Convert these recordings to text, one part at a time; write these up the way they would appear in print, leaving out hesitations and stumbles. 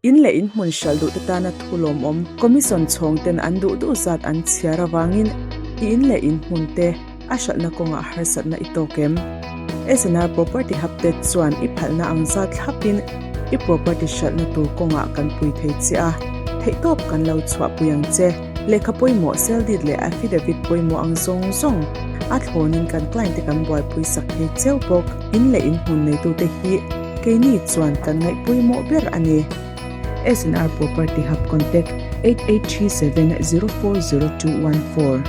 In leh in hmun hralh duh te tana thu lawmawm Commission chhawng ten an duh duh zat an chhiar avangin i in leh in hmun te a hralhna kawngah harsatna i tawk em? SNR Property Hub te chuan i phalhna ang zat thlapin i property hralhna tur kawngah kan pui thei che a, theihtawp kan lo chhuahpui ang che. Lehkha pawimawh sale deed leh affidavit pawimawh ang zawng zawng a thlawnin kan client te kan buaipui sak thei cheu bawk. In leh in hmun neitute hi keini chuan kan ngaih pawimawh ber a ni. SNR Property Hub Contact, 8837 040214.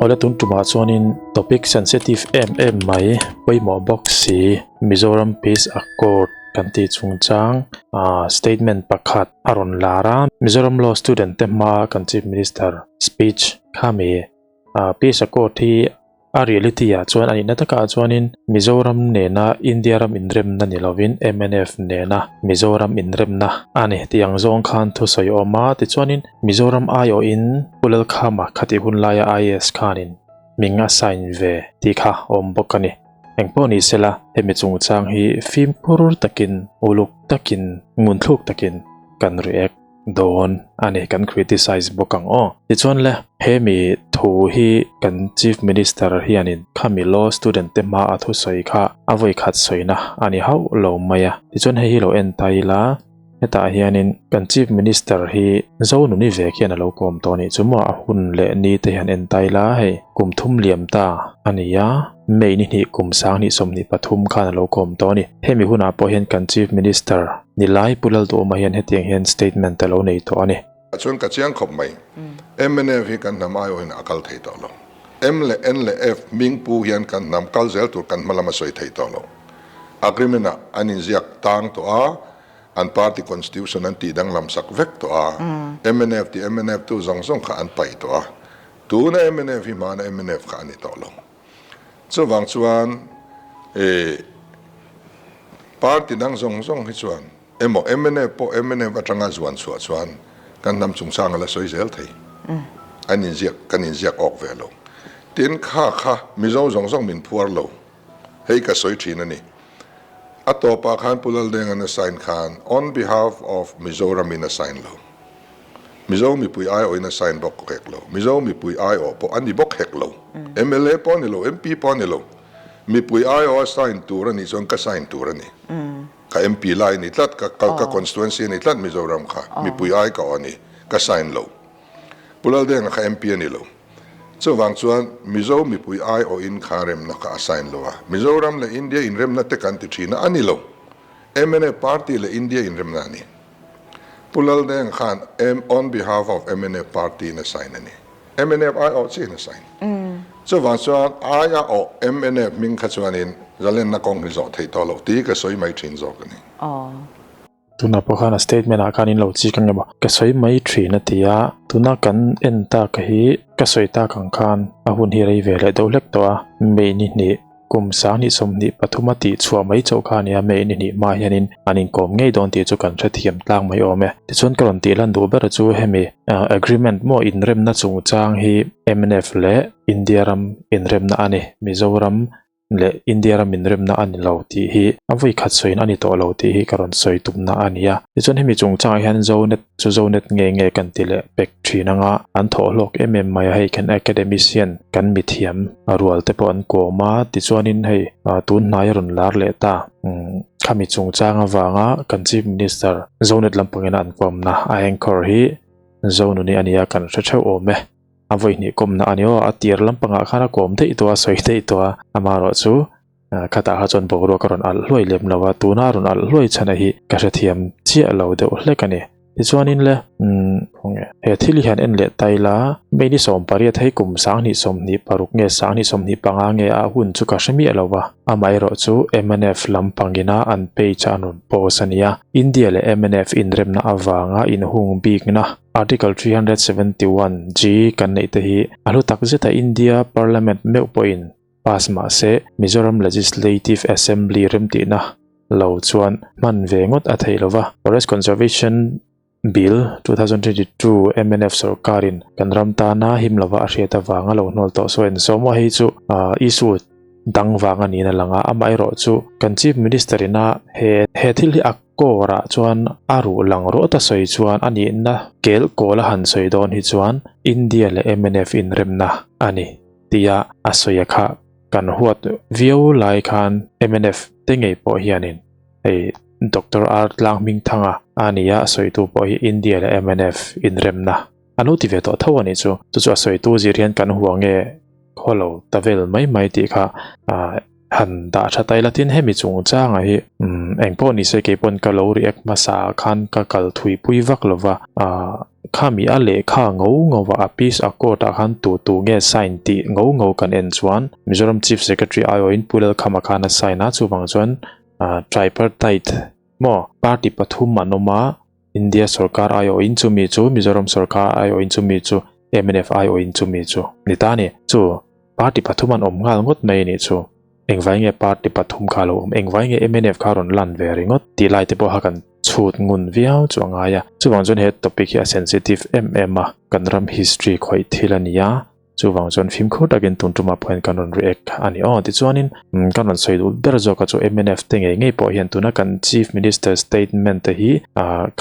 Awle tun tumah chuanin topic sensitive em em mai pawimawh bawk si Mizoram Peace Accord kan tih chungchang ah statement pakhat a rawn lar a Mizoram law student te hmaa kan Chief Minister speech khami ah Peace Accord hi A reality ah chuan a nihna takah chuanin Mizoram nena India ram inremna ni lovin mnf nena Mizoram inremna a ni tih ang zawng khan thusawi a awm a. Tichuanin Mizoram aiawhin Pu Lalkhama khatih hun laia IAS khanin hming a sign ve tih kha a awm bawk a ni. Engpawh ni sela hemi chungchang hi fimkhur takin, uluk takin, ngunthluk takin kan react. Dawn a ni, kan criticize bawk ang aw. Tichuan le, hemi thu hi kan Chief Minister hianin khami law student te hma a thusawi kha a vawi khat sawina a ni hauh lo mai a. Tichuan hei hi lo en ta ila, hetah hianin kan Chief Minister hi Zonuni vek hian a lo kawm tawh a nih chu maw, a hun leh ni te hian en ta ila hei kum thum liam ta a ni a, May ni hnih kum 2023 khan a lo kawm tawh a ni. Hemi hunah pawh hian kan Chief Minister Nilai Pu Lalduhawma hian hetiang hian statement a lo nei tawh a ni. Chuan ka chiang khawp mai. Mnf hi kan hnam aiawhin a kal thei tawh lo. M leh N leh F hming pu hian kan hnam kal zel tur kan hma lam a sawi thei tawh lo. Agreement ah an inziak tang tawh a, an party constitution an tih danglam sak vek tawh a, mnf tih mnf tu zawng zawng kha an paih tawh a. Tuna mnf hi hmana mnf kha a ni tawh lo. Chuvang chuan e party dang zawng zawng hi chuan emaw mnf pawh mnf atanga zuan chhuah chuan kan hnam chungchang a la sawi zel thei. An inziak kan inziak awk ve lo. Tin kha kha Mizo zawng zawng min phuar lo. Hei ka sawi thin a ni. A tawpah khan Pu Laldenga'n a sign khan on behalf of Mizoram in a sign lo. Mizo mipui aiawhin a sign bawk hek lo. Mizo mipui aiawh pawh a ni bawk hek lo. Mla pawh a ni lo, MP pawh a ni lo. Mipui aiawh a sign tur a nih chuan ka sign tur a ni. Ka MP lai a ni tlat, ka ka constituency a ni tlat Mizoram kha. Mipui ai ka awh a ni, ka sign lo. Pu Laldenga kha MP a ni lo. Chuvang chuan Mizo mipui aiawhin kha remna kha a sign lo a. Mizoram leh India inremna te kan ti thin a, a ni lo. Mnf party leh India inremna a ni. Pu Laldeng khan M on behalf of mnf party in a sign a ni. Mnf ai awh chiah in a sign. Chuvang chuan ai a awh mnf hming kha chuanin zalenna kawng hi zawh theih tawh loh tih ka sawi mai thin zawk a ni. Tuna pawh khan a statement ah khan in lo chik ang emaw ka sawi mai thin a ti a, tuna kan en tak hi ka sawi tak ang khan a hun hi rei ve leh deuh hlek tawh a, May ni hnih Kum 2023 a tih chhuah mai chauh kha a nia, May ni hnih hma hianin an inkawm ngei dawn tih chu kan hrethiam tlang mai awm e. Tichuan ka rawn tih lan duh ber chu hemi agreement maw inremna chungchang hi mnf leh India ram inremna a ni, Mizoram leh India ram inremna a ni lo tih hi a vawi khat sawiin a ni tawh lo tih hi ka rawn sawi tumna a ni a. Tichuan hemi chungchangah hian Zonet chu Zonet nge nge kan ti leh pek thin anga an thawh hlawk em em mai a, hei kan academician kan mithiam a rual te pawh an kawm a, tichuanin hei tun hnai a rawn lar leh ta khami chungchang avanga kan chief minister Zonet lampangin a an kawmna a anchor hi Zonuni a nia kan hre theuh awm e, a vawi hnih kawmna a ni aw, a tir lampangah khan a kawm daih tawh a sawi daih tawh a, amaherawhchu Khatah kha chuan boruak a rawn alh hluai lem lo a, tuna a rawn alh hluai chhan a hi ka hrethiam chiah lo deuh hlek a ni. Tichuanin le, umm, he thil hian en leh ta ila, May ni 18 hei kum 2026 nge 2025 nge a hun chu ka hre miah lo va, amaherawhchu mnf lampangina an page a an rawn post a nia, India leh mnf inremna avanga inhung bikna Article 371 G kan neih te hi a hlu takzet a, India Parliament meuh pawhin Pass mah se, Mizoram Legislative Assembly remtihna lo chuan hman ve ngawt a theih lo va, Forest Conservation Bill 2022 mnf sorkarin kan ram tana him lova a hriat avanga lo hnawl tawh saw en sawm a, hei chu issue dang vang a niin a lang a, amaherawh chu kan Chief Minister ina he he thil hi a core ah chuan a ruh lang rawt a sawi chuan a nihna kel kawl a han sawi dawn hi chuan India leh mnf inremna a ni tia a sawi a kha kan huat viau lai khan mnf te ngei pawh hianin hei Doctor R Tlanghmingthanga a nia a sawitu pawh hi India leh mnf inremna an lo ti ve tawh tho a nih chu. Chu chu a sawitu zir hian kan hua nge khaw lo ta vel mai mai tih kha han dah tha ta ila tin hemi chungchangah hi eng pawh ni se kei pawn ka lo react hmasa ah khan ka kal thui pui vak lo va khami a lehkha ngo ngo a a peace accord ah khan tu tu nge sign tih ngo ngo kan en chuan Mizoram Chief Secretary aiawhin Pu Lalkhama khan a sign a chuvang chuan Tripartite maw party pathum an awm a India sorkar aiawhin chumi chu Mizoram sorkar aiawhin chumi chu mnf aiawhin chumi chu ni ta a ni chu party pathum an awm nghal ngawt mai a nih chu engvai nge party pathum kha lo awm engvai nge mnf kha rawn lan ve ringawt tih lai te pawh kha kan chhut ngun viau chu a ngai a chuvang chuan he topic hi a sensitive em em a kan ram history khawih thil a ni a. Chuvang chuan fimkhur takin tun tumah pawh hian kan rawn react a ni aw. Tichuanin kan rawn sawi duh ber zawk a chu mnf te ngei ngei pawh hian tuna kan Chief Minister statement te hi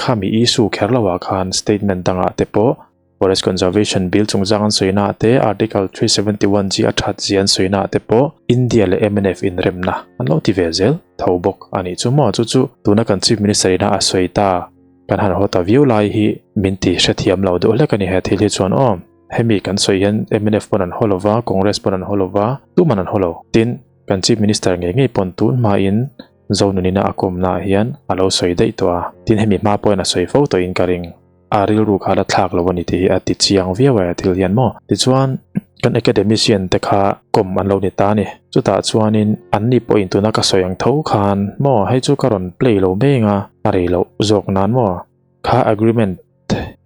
khami issue kher loah khan statement dangah te pawh Forest Conservation Bill chungchang an sawina ah te Article 371 G a that zia an sawina ah te pawh India leh mnf inremna an lo ti ve zel tho bawk a nih chu maw. Chu chu tuna kan Chief Minister ina a sawi ta kan han haw ta viau lai hi min ti hrethiam lo deuh hlek a ni he thil hi chuan aw. Hemi kan sawi hian mnf pawn an haw lo va, Congress pawn an haw lo va, tuman an haw lo. Tin, kan Chief Minister ngei ngei pawn tun hmain Zonunina a kawmnaah hian a lo sawi daih tawh a. Tin, hemi hma pawhin a sawi fo tawhin ka ring. A rilru kha la thlak lo a ni tih hi a ti chiang viau e thil hian maw. Tichuan, kan academician te kha kawm an lo ni ta a ni. Chutah chuanin anni pawhin tuna ka sawi ang tho khan maw hei chu ka rawn play lo mai anga a rei loh zawk nan maw kha agreement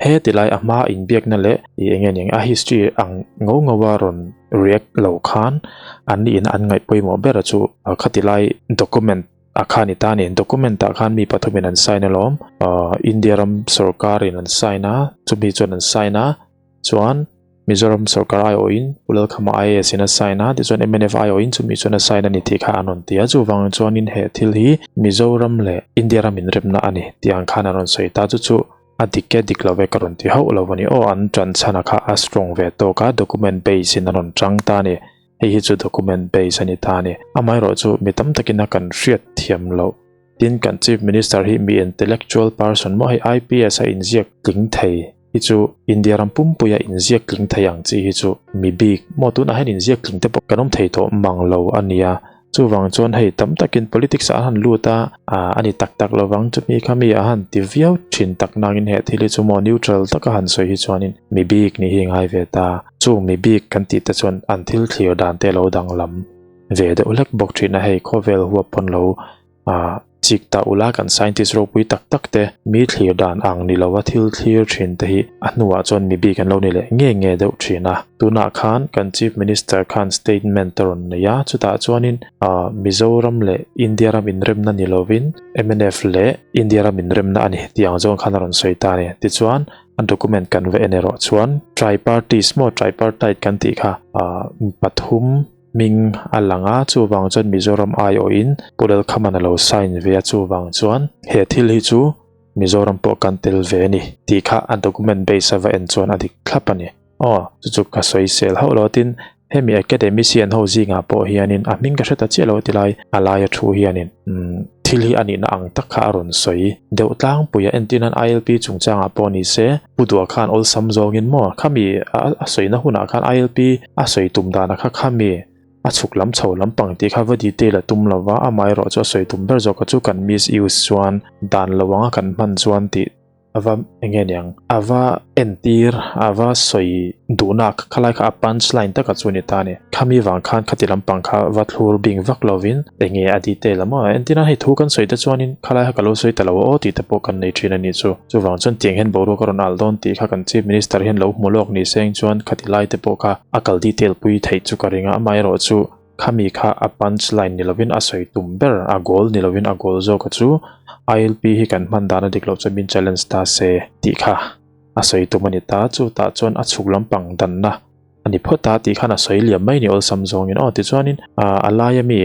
He tilai a hma inbiakna leh i eng eng a history ang ngo ngo a rawn react lo khan an niin an ngaih pawimawh ber a chu khatilai document a kha ni ta a ni. Document ah khan mi pathumin an sign alawm India ram sorkarin an sign a chumi chuan an sign a chuan Mizoram sorkar aiawhin Pu Lalkhama IAS in a sign a, tichuan mnf aiawhin chumi chuan a sign a ni tih kha an rawn ti a, chuvang chuanin he thil hi Mizoram leh India ram inremna a ni tih ang khan an rawn sawi ta, chu chu a dik e dik lo ve ka rawn ti hauh lo a ni aw, an tan chhan a kha a strong ve tawk a, document base in a rawn tang ta a ni, hei hi chu document base a ni ta a ni, amaherawh chu mi tam takin a kan hriat thiam loh. Tin, kan Chief Minister hi mi intellectual person maw hei IPS a inziak tling thei hi chu India ram pumpuia inziak tling thei ang chi hi chu mi bik maw tunah hian inziak tling te pawh kan awm thei tawh mang lo a nia. Chuvang chuan hei tam takin politics ah an han lut a, a ni tak tak lovang chumi kha mi a han ti viau thin tak nangin he thil hi chu maw neutral taka han sawi hi chuanin mi bik nih hi ngai ve ta. Chung mi bik kan tih te chuan an thil thlir dan te lo danglam ve deuh hlek bawk thin a hei khawvel huap pawn lo A chik ta ula kan scientist ropui tak tak te mi thlir dan ang ni lova thil thlir thin te hi a hnuah chuan mi bik an lo ni leh nge nge deuh thin a. Tunah khan kan Chief Minister khan statement a rawn nei a, chutah chuanin Mizoram leh India ram inremna ni lovin mnf leh India ram inremna a ni tih ang zawng khan a rawn sawi ta a ni. Tichuan a document kan va en erawh chuan triparties maw tripartite kan tih kha pathum Hming a lang a, chuvang chuan Mizoram aiawhin Pu Lalkhaman a lo sign ve a, chuvang chuan he thil hi chu Mizoram pawh kan tel ve a ni tih kha a document base a va en chuan a dik thlap a ni. Aw, chu chu ka sawi sel hauh lo a tin, hemi academician ho zingah pawh hianin a hming ka hre ta chiah lo a ti lai, a laia thu hianin thil hi a nihna ang tak kha a rawn sawi deuh tlangpui a, entir nan ILP chungchangah pawh ni se, Pu Dua khan awlsam zawngin maw khami a sawina hunah khan ILP a sawi tum dana kha khami a chhuk lam chho lampang tih kha va detail a tum lova, amaherawh chu a sawi tum ber zawk a chu kan misuse chuan dan lo anga kan hman chuan tih a va eng nge niang a va entir a va sawi duhna khalai kha a punch line taka chu a ni ta a ni. Khami vang khan khati lampang kha va thlur bing vak lovin eng nge a detail a maw entir a hei thu kan sawi te chuanin khalai kha ka lo sawi ta lo aw tih te pawh kan nei thin a nih chu. Chuvang chuan tiang hian boruak a rawn al dawn tih kha kan Chief Minister hian lo hmu lawk ni seng chuan khati lai te pawh kha a kal detail pui theih chu ka ring a, amaherawh chu Khami kha a punch line ni lovin a sawi tum ber, a goal ni lovin a goal zawka chu ILP hi kan hman dan a dik loh chuan min challenge ta se tih kha a sawi tum a ni ta. Chutah chuan a chhuk lampang danna a ni phawt a tih khan a sawi liam mai ni awlsam zawngin aw tichuanin a laia mi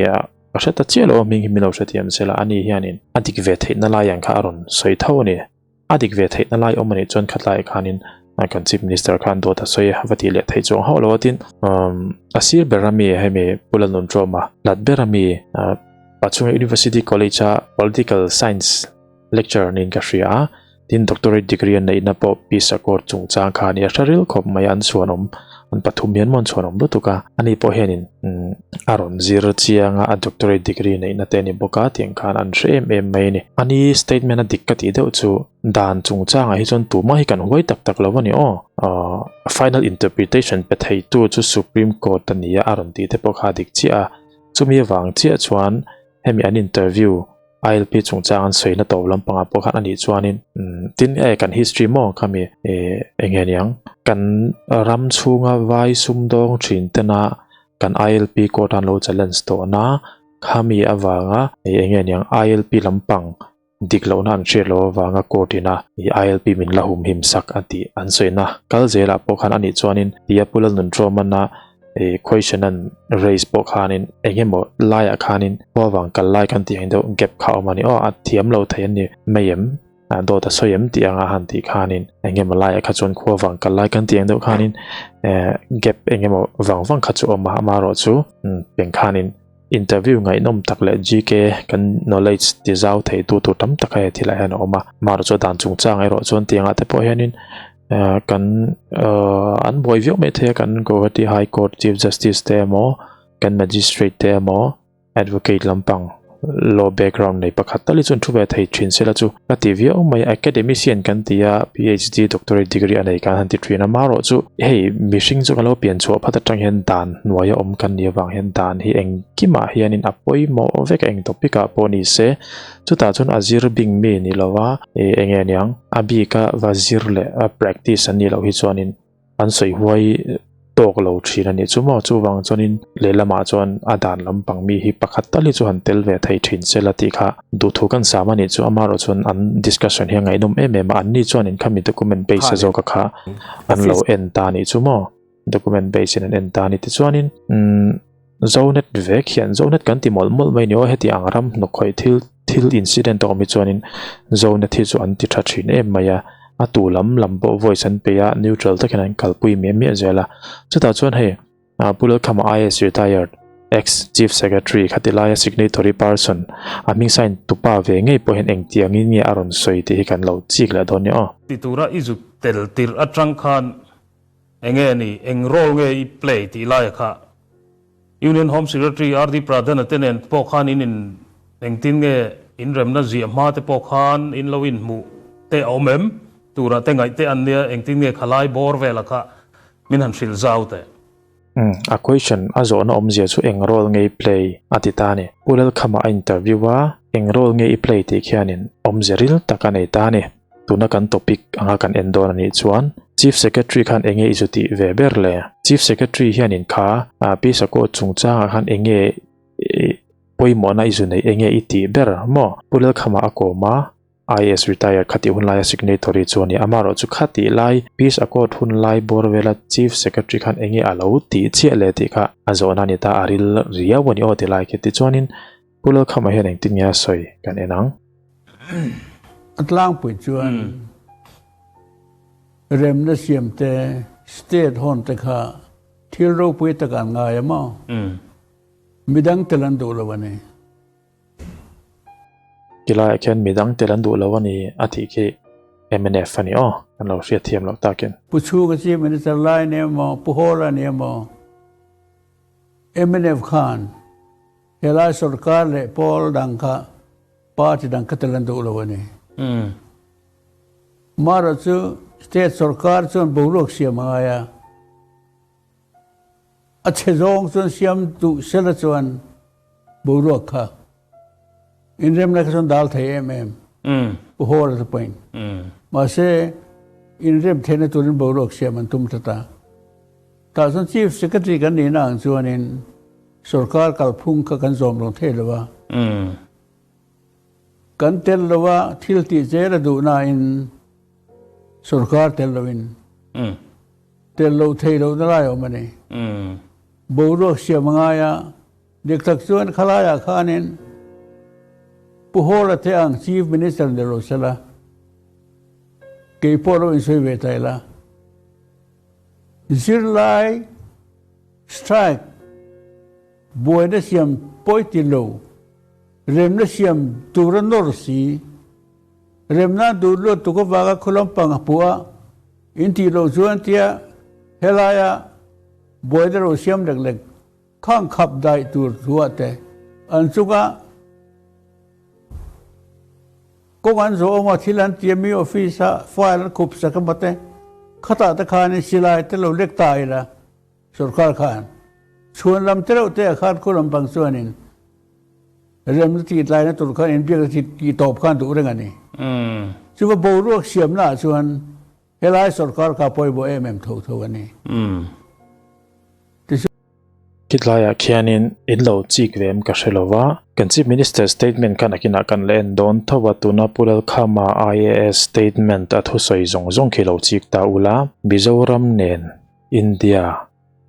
ka hre ta chiah lo a hming hi min lo hrethiam sela ani hianin a dik ve theihna lai ang kha a rawn sawi tho a ni. A dik ve theihna lai awm a nih chuan khatlaiah khanin kan Chief Minister khan dawt a sawi a, va tih leh theih chuang hauh lo a tin a sir ber ami hemi Pu Lalnunṭawma hlat ber ami Pachhunga University College a Political Science lecturer niin ka hria a, tin Doctorate degree a neihna pawh Peace Accord chungchang kha a ni a hre ril khawp mai a, an chhuanawm an pathum hian maw an chhuanawm lutuk a, ani pawh hianin a rawn zir chiang a, a doctorate degree neihna te a ni bawk a tiang khan an hre em em mai a ni. Ani statement a dik ka tih deuh chu dan chungchangah hi chuan tumah hi kan huai tak tak lo a ni aw. Final interpretation pe theitu chu Supreme Court a ni a, a rawn tih te pawh kha a dik chiah a, chumi avang chiah chuan hemi an interview ILP chungchang an sawi na tawp lampangah pawh khan anih chuanin tin e kan history maw khami eng nge niang kan ram chhunga vai sumdawng thin tena kan ILP court an lo challenge tawh na khami avanga eng nge niang ILP lampang dik lohna an hriat loh avanga court ina ILP min la humhim sak a tih an sawi na kal zelah pawh khan anih chuanin tia Pu Lalnunṭawmana eh question an raise pawh khanin eng emaw laiah khanin khua vang kal lai kan tih ang deuh gap kha a awm a ni aw a thiam lo thei an ni mai em ah dawt a sawi em tih anga han tih khanin eng emaw laiah kha chuan khua vang kal lai kan tih ang deuh khanin eh gap eng emaw vang vang kha chu a awm a amaherawh chu peng khanin interview ngaihnawm tak leh GK kan knowledge ti zau thei tu tur tam tak a he thilah hian a awm a amaherawh chu dan chungchang erawh chuan tiangah te pawh hianin eh kan eh an buai viau mai thei a kan Guwahati High Court Chief Justice te emaw kan Magistrate te emaw Advocate lampang law background nei pakhat tal hi chuan thu ve thei thin sela chu ka ti viau mai a academician kan ti a PhD doctorate degree a nei kan han ti thin a marawh chu hei mihring chu kan lo pian chhuah phat atang hian dan hnuaia awm kan nih avang hian dan hi engkimah hianin a pawimawh vek a eng topic ah pawh ni se chutah chuan a zir bing mi ni lova ih eng nge niang a bika va zir leh a practice an nih loh hi chuanin an sawi huai tawk lo thin a nih chu maw chuvang chuanin lehlamah chuan a dan lampang mi hi pakhat tal hi chu han tel ve thei thin se la tih kha duhthu kan sam a nih chu amaherawh chuan an discussion hi a ngaihnawm em em a an ni chuanin khami document base a zawk a kha an lo en ta a nih chu maw document base in an en ta a ni tichuanin umm Zonet vek hian Zonet kan ti mawlh mawlh mai ni aw heti ang ram hnawk khawih thil thil incident a awm hi chuanin Zonet hi chu an ti tha thin em mai a a tu lam lam pawh voice an pe a neutral takin an kalpui miah miah zel a chutah chuan hei ah Pu Lalkhama IAS retired ex chief secretary khati laia signatory person a hming sign tupa ve ngei pawh hian engtiangin nge a rawn sawi tih hi kan lo chik leh dawn nia aw. Ti tura i zuk tel tirh atang khan Enge ni, eng role nge i play tih laia kha Union Home Secretary RD Pradhan-a te nen pawh khan in in engtin nge inremna ziah hma te pawh khan in lo inhmuh te a awm em? Turah te ngaih te an nia, engtin nge khalai bawr vela kha min han hrilh zau teh. Umm, a question a zawhna awmzia chu eng role nge i play a ti ta a ni. Pu Lalkhama a interview a, eng role nge i play tih khianin awmzia ril tak a nei ta a ni. Tuna kan topic anga kan en dawn a nih chuan Chief Secretary khan enge i zu tih ve ber le? Chief Secretary hianin kha Pi Sakawt chungchangah khan enge pawimawhna i zu neih enge i tih ber maw? Pu Lalkhama a kawm a, IAS retired kha tih hun laia signatory chu a ni. Amaherawh chu kha tih lai Peace Accord hun lai bawr vela Chief Secretary khan enge a lo tih chiah le tih kha a zawhna a ni ta, a ril riau a ni aw ti lai khi. Tichuanin Pu Lalkhama hian engtin nge a sawi kan en ang? A tlangpui chuan remna siam te, state hawn te kha thil ropui tak an ngai a maw? Midang tel an duh lo a ni. Tilaiah khian midang tel an duh lo a ni a tih khi mnf a ni aw, kan lo hriatthiam loh takin. Pu Chhunga Chief Minister lai a ni emaw, Pu Hawla a ni emaw, mnf khan Helai sorkar leh pawl dang kha party dang kha tel an duh lo a ni. Marawh chu state sorkar chuan boruak siam a ngai a, a chhe zawng chuan siam duh sela chuan boruak kha inremna kha chuan dal thei em em Pu Hawla te pawhin. Mahse inrem theihna turin boruak siam an tum tlat a. Tah chuan Chief Secretary kan nihna ang chuanin. Sorkar kalphung kha kan zawm reng thei lo a. Kan tel lo a, thil tih zel a duh nain sorkar tel loin tel loh thei lohna lai a awm a ni. Boruak siam a ngai a, dik tak chuan khalaiah khanin Pu Hawla te ang Chief Minister ni lo sela, kei pawh lo insawi ve ta ila. Zirlai strike buaina siam pawi ti lo, remna siam tura nawr si, remna duh luat tuk avanga khaw lampang a puh a, in tih loh chuan tia helaia buaina ro siam lek lek khang khap daih tur thuah te an chunga Kawng an zawh awm a, thil an ti a, mi office a file an khup sak emaw te, khatah te khanin silai te lo lek ta ila sorkar khan chhuan lam te reuh te ah khan khu lampang chuanin remna tih tlaina tur khan inbiakna tih tawp khan duh reng a ni. Chuva boruak siamna ah chuan Helai sorkar kha pawimawh em em tho tho a ni. Khitlaiah khianin in lo chik ve em ka hre lo va, kan Chief Minister statement kha nakinah kan la en dawn tho a, tuna Pu Lalkhama IAS statement a thusawi zawng zawng khi lo chik ta ula, Mizoram nen India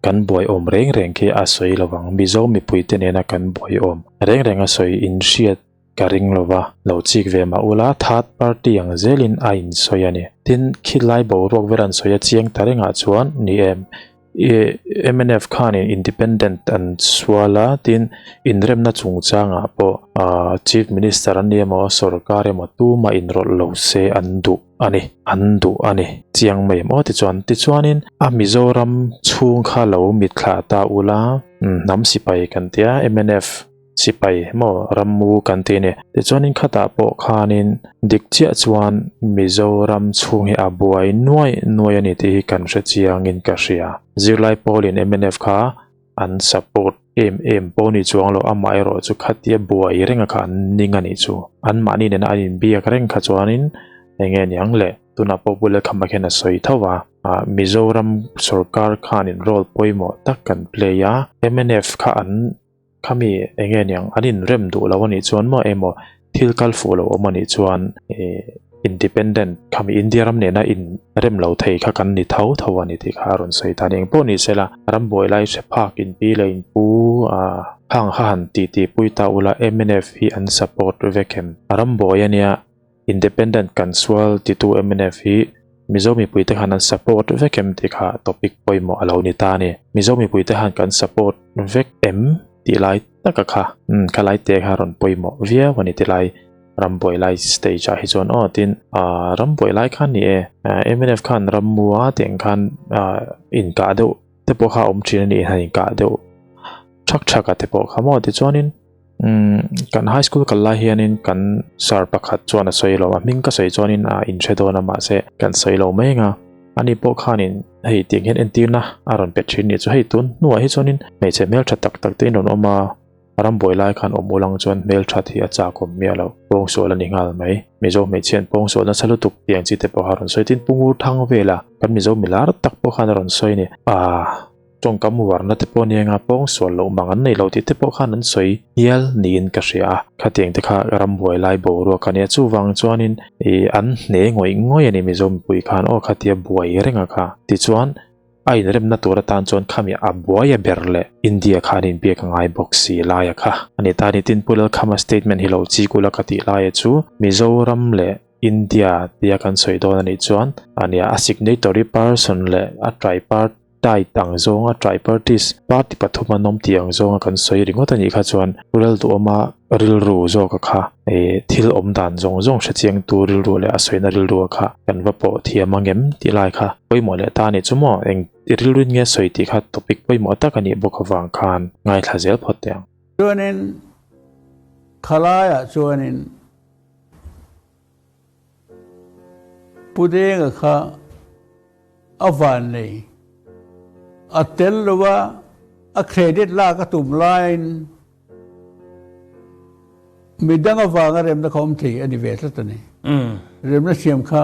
kan buai awm reng reng khi a sawi lo vang, Mizo mipuite nena kan buai awm reng reng a sawi in hriat Ka ring lo va, lo chik ve mah ula third party ang zelin a insawi a ni. Tin, khilai boruak vel an sawi a chiang ta rengah chuan ni em, i mnf khanin independent an sual a, tin inremna chungchangah pawh Chief Minister an ni emaw sorkar emaw tumah inrawlh lo se an duh a ni, an duh a ni. Chiang mai em aw tichuan, tichuanin a Mizoram chhung kha lo mitthla ta ula, hnam sipai kan tia mnf, Sipai maw rammu kan tih a ni. Tichuanin khatah pawh khanin dik chiah chuan Mizoram chhung hi a buai nuai nuai a ni tih hi kan hre chiangin ka hria. Zirlai pawlin mnf kha an support em em pawh ni chuang lo, amaherawh chu khatia buai renga kha an ning a nih chu. Anmahni nena an inbiak reng kha chuanin eng nge niang le? Tunah pawh Pu Lalkhama khian a sawi tho a, Mizoram sorkar khanin role pawimawh tak kan play a, mnf kha an Khami enge niang an inrem duh lo anih chuan maw emaw thil kal fuh lo awm anih chuan ih independent khami India ram nena inrem lo thei kha kan ni tho tho ani tih kha a rawn sawi ta a ni. Engpawh ni sela ram buai lai hre phak inpi leh inpu ah hang kha han ti ti pui ta ula mnf hi an support vek em? Ram buai ania Independent kan sual titu mnf hi Mizo mipuite khan an support vek em tih kha topic pawimawh a lo ni ta a ni. Mizo mipuite khan kan support vek em tih lai taka kha umm kha lai te kha rawn pawimawh viau a ni ti lai rambuai lai stage ah hi chuan aw tin ah rambuai lai khan ni e mnf khan rammua tih ang khan ah inkah deuh te pawh kha a awm thin a ni han inkah deuh thak thak a te pawh kha maw tichuanin Umm kan high school kal lai hianin kan sir pakhat chuan a sawi lo a hming ka sawi chuanin a inhre dawn a mahse kan sawi lo mai anga ani pawh khanin hei tiang hian entirna a rawn pe thin nih chu hei tun hnuah hi chuanin hmeichhe hmeltha tak tak te in rawn awm a rambuai lai khan awm ulang chuan hmelthat hi a chak awm miah lo pawngsual a ni nghal mai mizo hmeichhia an pawngsual nasa lutuk tiang chi te pawh a rawn sawi tin pungur thang vela kan mizo milar tak pawh khan a rawn sawi a ni ah. Tawngkam warna te pawh nia nga pawng sual loh mang an nei lo tih te pawh khan an sawi hial niin ka hria a, khatiang te kha rambuai lai boruak a nia chuvang chuanin ih an hne ngawih ngawih a ni Mizo mipui khan aw khatia buai reng a kha tichuan a inremna tur atan chuan khami a buai a ber leh India kha an inbiak a ngai bawk si lai a kha a ni ta ni tin Pu Lalkhama statement hi lo chik ula ka tih lai a chu Mizoram leh India tia kan sawi dawn a nih chuan a nia a signatory person leh a tripartite Tide ang zawnga tripartist party pathum an awm tih ang zawnga kan sawi ringawt a nih kha chuan Rural Duhawma rilru zawka kha ih thil awm dan zawng zawng hre chiangtu rilru leh a sawina rilru kha kan va pawh thiam ang em tih lai kha pawimawh leh ta a nih chu maw eng rilruin nge sawi tih kha topic pawimawh tak a nih bawk avang khan ngaithla zel phawt teh ang. Chuanin khalaiah chuanin Pu Denga kha a van nei. A tel lo a, a credit lak a tum laiin midang avanga remna kha awm thei a ni ve tlat a ni. Remna siam kha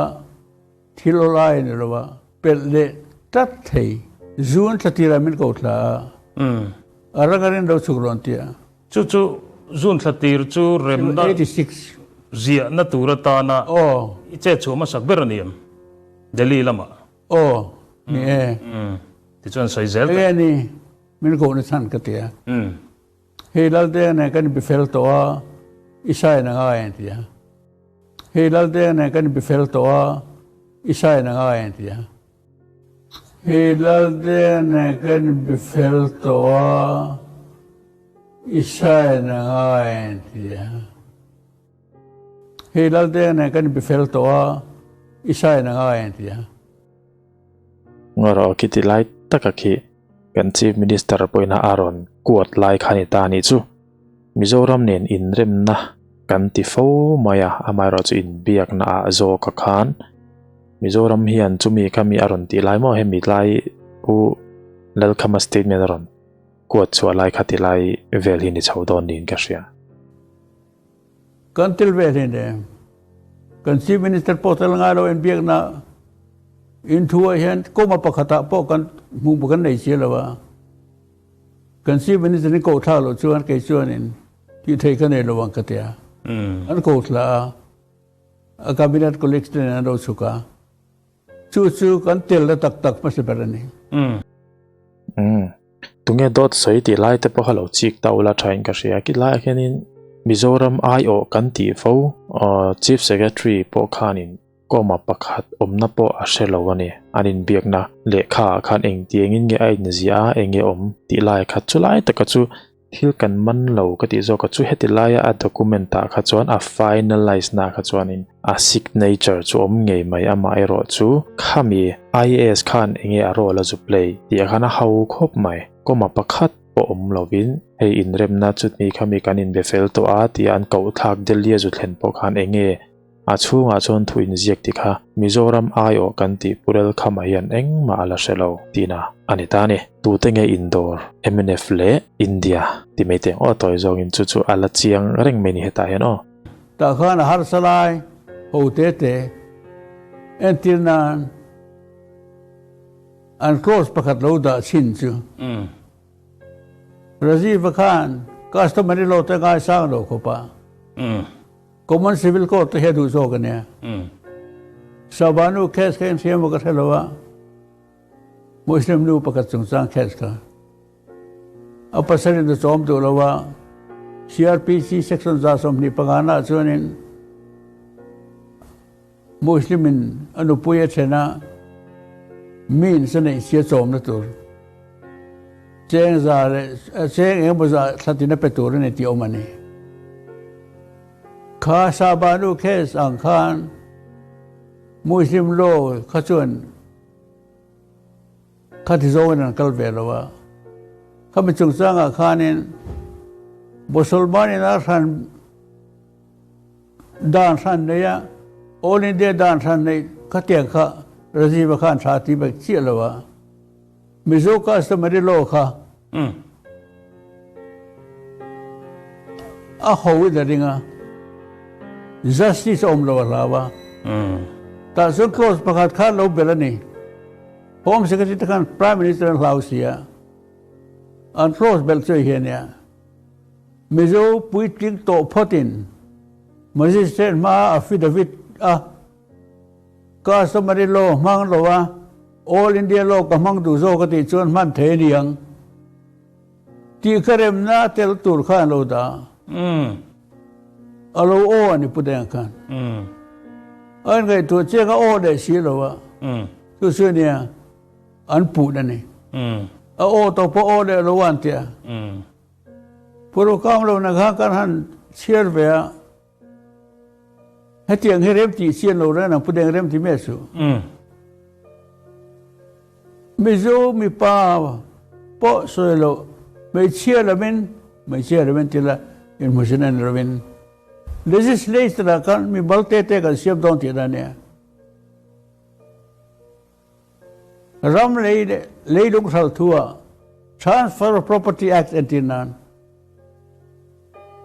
thil awlai a ni lo a, pelh leh tlat thei. Zun thla tirah min ko thla a. A rang a rin lo chhuk rawn tia. Chu chu June thla tir chu remna ziahna tur atana i chet chhuah hmasak ber a ni em? Delhi lamah. Aw, ni e. Tichuan sawi zel ta. Enge ni min kohna chhan ka tia. Hei Laldenga nen kan inbe fel tawh a, i sign a ngai ang ti a. Hei Laldenga nen kan inbe fel tawh a, i sign a ngai ang ti a. Hei Laldenga nen kan inbe fel tawh a, i sign a ngai ang ti a. Hei Laldenga nen kan inbe fel tawh a, i sign a ngai ang ti a. Ngarawh khi ti lai taka khi kan Chief Minister pawhin a rawn kuat lai kha ni ta anih chu. Mizoram nen inremna kan ti fo mai a, amaherawhchu inbiakna ah zawka khan Mizoram hian chumi kha mi a rawn tih lai maw hemi lai Pu Lalkhama statement a rawn kuat chhuah lai kha ti lai vel hi ni chho dawn niin ka hria. Kan tel ve hlei nem. Kan Chief Minister pawh tel ngai lo inbiakna in thu ah hian kawma pakhatah pawh kan hmuh kan nei si lo a. Kan Chief Minister in koh thlak loh chuan kei chuanin tih theih ka nei lo ang ka ti a. An ko thla a, a cabinet colleagues te nen an ro chhuk a. Chu chu kan telna tak tak hmasa ber a ni. Umm. Tunge dawt sawi tih lai te pawh a lo chik ta ula thain ka hria. Ki laiah hianin Mizoram aiawh kan tih fo Chief Secretary pawh khanin comma pakhat awmna pawh a hre lo a ni. An inbiakna lehkha ah khan engtiangin nge a inziah a, enge awm tih lai kha chulai taka chu Thil kan man lo ka tih zawk a chu heti laia a document ah kha chuan a finalize na kha chuanin a signature chu awm ngei mai amaherawh chu khami IAS khan enge a role a zu play tih ah khan a ho khawp mai comma pakhat pawh awm lovin hei inremna chutmi khami kan inbe fel tawh a tih an koh thlak Delhi a zu thlen pawh khan enge A chhungah chuan thu inziak ti kha Mizoram aiawh kan tih Purel Khama hian engmah a la hre lo tihna a ni ta a ni. Tute nge Indore, mnf leh India ti mai teh ang aw tawi zawngin chu chu a la chiang reng mai ni hetah hian aw. Tah khan a harsa lai ho te te entir nan an clause pakhat lo dah chhin chu Rajiv-a khan customary law te ngaisang lo khawp a. Common Civil Code te hi a duh zawk a nia. Sabanu case kha inhriam a ka hre lo a, Muslim nu pakhat chungchang case kha. A pasalin a chawm duh lo a, CRPC section 25 na chuanin Muslim in a nupui a then a, means a neih sia chawmna tur cheng za leh cheng engemaw za thlatin a pe tur a ni tih awm a ni. Kha Sabanu case ang khan Muslim law kha chuan Khati zawngin an kal ve lo a. Khami chungchangah khanin Mosolmanin a hran Dan hran nei a, All India dan hran nei khatiang kha Rajiv-a khan tha ti bek chiah lo a. Mizo customary law kha a ho in a ring a, justice a awm lo a hlau a. Tah chuan clause pakhat khan lo belh a ni. Home Secretary te khan Prime Minister an hlau si a, an clause belh chu hei hi a nia. Mizo puitling tawh phawtin Magistrate hmaa affidavit a Customary law hmang lo a All India law ka hmang duh zawk a tih chuan hman thei a ni ang tih kha remna tel tur kha an lo dah a. A lo aw a ni Pu Deng khan. A inngaihtuah chiang a aw leh si lo a, chu chu nia an puh a ni. A aw tawh pawh aw leh lo a an ti a. Pu Rukam lo na kha kan han chhiar ve a, hetiang hi rem tih chian lo reng ang Pu Deng rem ti miah suh. Mizo mipa pawh sawi loh hmeichhia lamin, hmeichhia lamin ti la inhmusin en lovin legislature ah khan mi mal te te kan siam dawn tihna a nia. Ram lei leh leilung hral thu ah Transfer of Property Act entir nan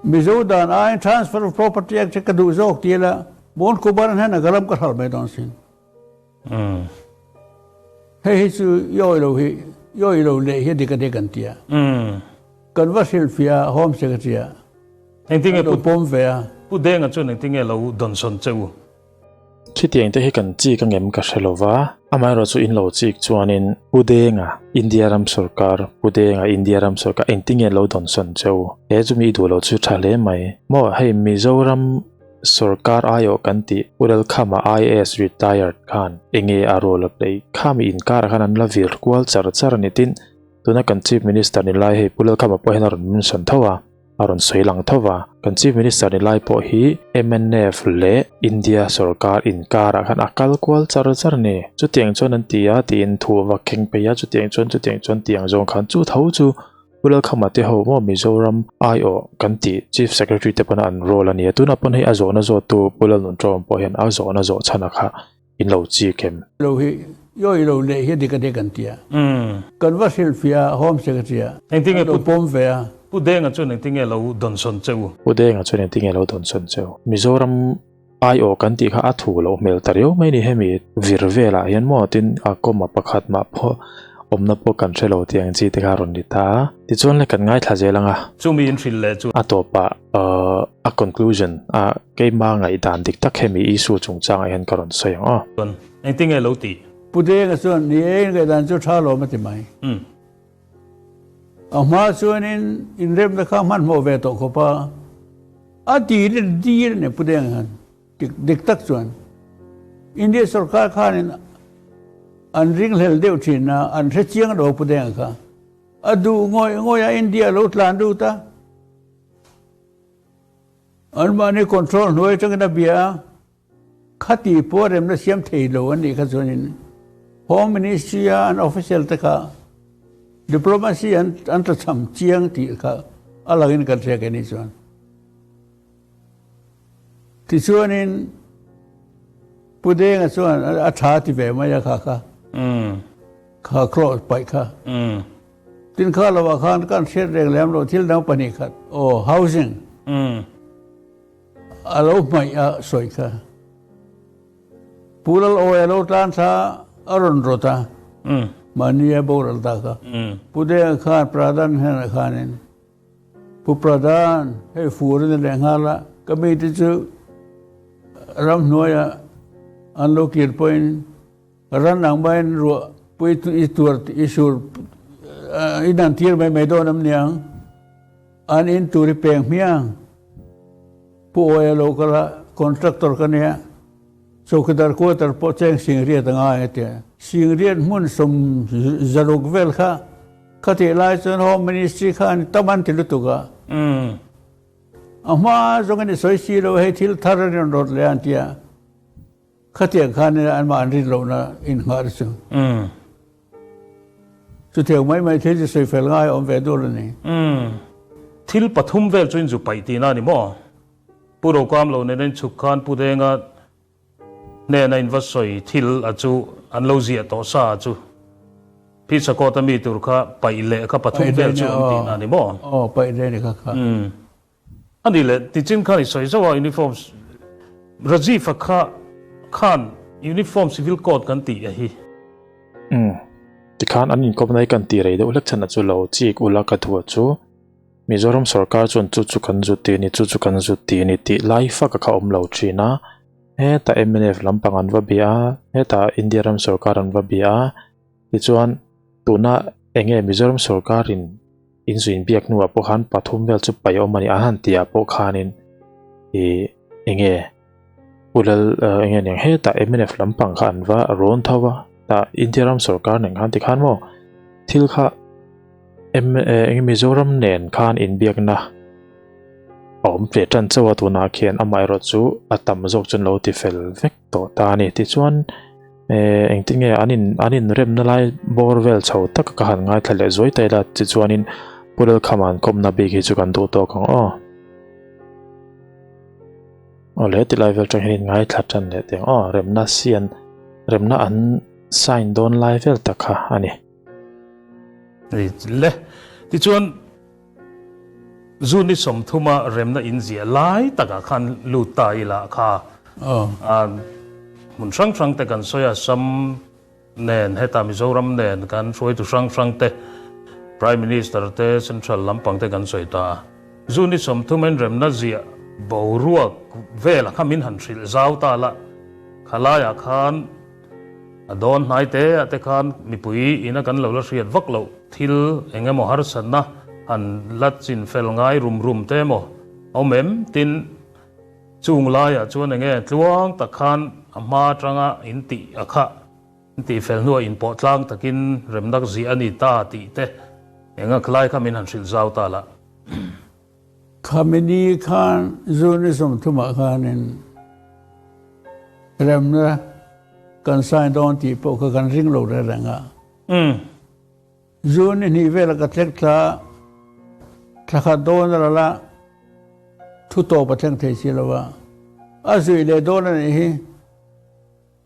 Mizo dan aiin Transfer of Property Act hi ka duh zawk ti ila Bon Kubaran hian a ka ram ka hral mai dawn sin. Hei hi chu i awih lo hi, i awih lo leh hi a dik a dik an ti a. Kan va hrilhfiah a Home Secretary ah Engtinge an lo Pu pawm ve a. Pu Denga chuan engtinge lo dawnsawn che u? Khitiang te hi kan chik angem ka hre lova, amaherawhchu in lo chik chuanin Pu Denga, India ram sorkar, Pu Denga, India ram sorkar engtinge lo dawnsawn che u? He chumi i duh lo chu tha hle mai. Maw hei Mizoram sorkar aiawh kan tih Pu Lalkhama IAS retired khan enge a role a play? Khami inkarah khan an la vir kual char char a ni tin Tuna kan Chief Minister ni lai hei Pu Lalkhama pawh hian a rawn mention tho a, a rawn sawi lang tho va. Kan Chief Minister ni lai pawh hi mnf leh India sorkar inkarah khan a kal kual char char a ni. Chutiang chuan an ti a tiin thu a va kheng phei a, chutiang chuan chutiang chuan tiang zawng khan chu tho chu Pu Lalkhama te ho maw Mizoram aiawh kan tih Chief Secretary te pawn an role a ni a. Tunah pawn hei a zawhna zawhtu Pu Lalnunṭawm pawh hian a zawhna zawh chhan a kha In lo chik em? Lo hi yawi lo leh hi dik a dik an ti a. Kan va hrilhfiah a Home Secretary ah Engtinge an lo Pu pawm ve a. Pu Denga chuan engtinge lo dawnsawn che u? Pu Denga chuan engtinge lo dawnsawn che u? Mizoram aiawh kan tih kha a thu loh hmel ta riau mai ni hemi vir velah hian maw tin a comma pakhat mah pawh awmna pawh kan hre lo tih ang chi te kha a rawn ni ta a. Tichuan le kan ngaithla zel ang a. Chumi in hrilh leh chu. A tawpah a conclusion a keima ngaihdan dik tak hemi issue chungchangah hian ka rawn sawi ang aw. Chuan engtin nge lo tih? Pu Denga chuan ni e in ngaihdan chu tha lawm a ti mai. A hma chuanin inremna kha hmanhmawh ve tawh khawp a, a ti dir a ni Pu Denga khan. Dik tak chuan India sorkar khanin an ringhlel deuh thin a, an hre chiang lo Pu Denga kha. A duh ngawih ngawih a India lo tlan lut a, anmahni control hnuai atangin a bia a, khati pawh remna siam thei lo an nih kha chuanin Home Ministry a an official te kha diplomacy an an tlachham chiang tih kha a langin kan hria keini chuan. Tichuanin Pu Denga chuan a tha ti ve mai a kha kha. Kha clause paih kha. Tin kha lovah khan kan hriat reng lem lo thil dang 2 khat. Aw housing a lo hmaih a sawi kha. Pu Lalawi a lo tlan thla a rawn rawt a, mahni a boral ta kha. Pu Denga khan Pradhan hnenah khanin Pu Pradhan, hei fur a ni leh nghal a, ka mite chu ramhnuaiah an lo kir pawhin ran ang maiin ruah pui i tuar i sur i dan tir mai mai dawn am niang, an in tur i peng hmiang. Pu Awia lo kal a, contractor ka nia, chowkidar quarter pawh cheng 80,000 a ngai a ti a. 80,000 hmun 60 vel kha Khatih lai chuan Home Ministry khan tam an ti lutuk a. A hma zawngin i sawi si lo hei thil thar a rawn rawt leh a an ti a. Khatiang khan anmah an rin lohna innghah chu. Chutiang mai mai thil chu sawi fel ngai a awm ve dur a ni. Thil pathum vel chu inzu paih tihna a ni maw? Pu Rokam lo nena inchhuk khan Pu Denga Hnena in va sawi thil a chu an lo ziah tawh sa a chu Pizza court a mi tur kha paih leh kha pathum vel chu an tihna a ni maw? Aw paih leh ni kha kha. A nih leh tichin khan i sawi zauh a uniform Rajiv a kha khan uniform civil code kan tih a hi. Umm tikhan an inkawpna hi kan tih rei deuh hlek chhan a chu lo chik ula ka duh a chu. Mizoram sorkar chuan chu chu kan zut ti a ni, chu chu kan zut ti a ni tih lai fak a kha awm lo thin a. Hetah mnf lampang an va bia a, hetah India ram sorkar an va bia a. Tichuan tuna eng nge Mizoram sorkarin inzuin biak hnuah pawh khan pathum vel chu paih awm a ni an han tihah pawh khanin ih eng nge Pu Lal eng nge niang hetah mnf lampang kha an va rawn tho a, tah India ram sorkar nen khan tikhan maw thil kha Eng Mizoram nen khan inbiakna a awm ve tan chauh a tunah khian amaherawh chu a tam zawk chu an lo ti fel vek tawh ta a ni. Tichuan engtin nge an in an inremna lai bawr vel chho tak ka han ngaithla leh zuai ta ila tichuanin Pu Lalkhama'n kawmna bik hi chu kan duh tawk ang aw. Awle tilai vel tang hian ngaithla tan leh teh ang aw remna sian remna an sign dawn lai vel tak kha a ni. Le, tichuan June ni 30 a remna in ziah lai takah khan lut ta ila kha hmun hrang hrang te kan sawi a, Assam nen heta Mizoram nen kan hruaitu hrang hrang te. Prime Minister te Central lampang te kan sawi ta a. Zu ni 30 inremna ziah boruak vel a kha min han hrilh zau ta la, khalaiah khan a dawn hnai te ah te khan mipui ina kan lo la hriat vak loh thil eng emaw harsatna han la chin fel ngai rum rum te emaw awm em? Tin, chung laiah chuan eng nge tluang tak khan a hma atanga in tih a kha in tih fel hnuah inpawh tlang takin remnak ziah a ni ta tih te eng a khalai kha min han hrilh zau ta la. Khamenei khan June 30 ah khanin remna kan sign dawn tih pawh kha kan ring lo reng reng a. June 2 vela ka thlek thla thla khat dawn a ral a, thu tawp a thleng thei si lo a, a zui leh dawn a nih hi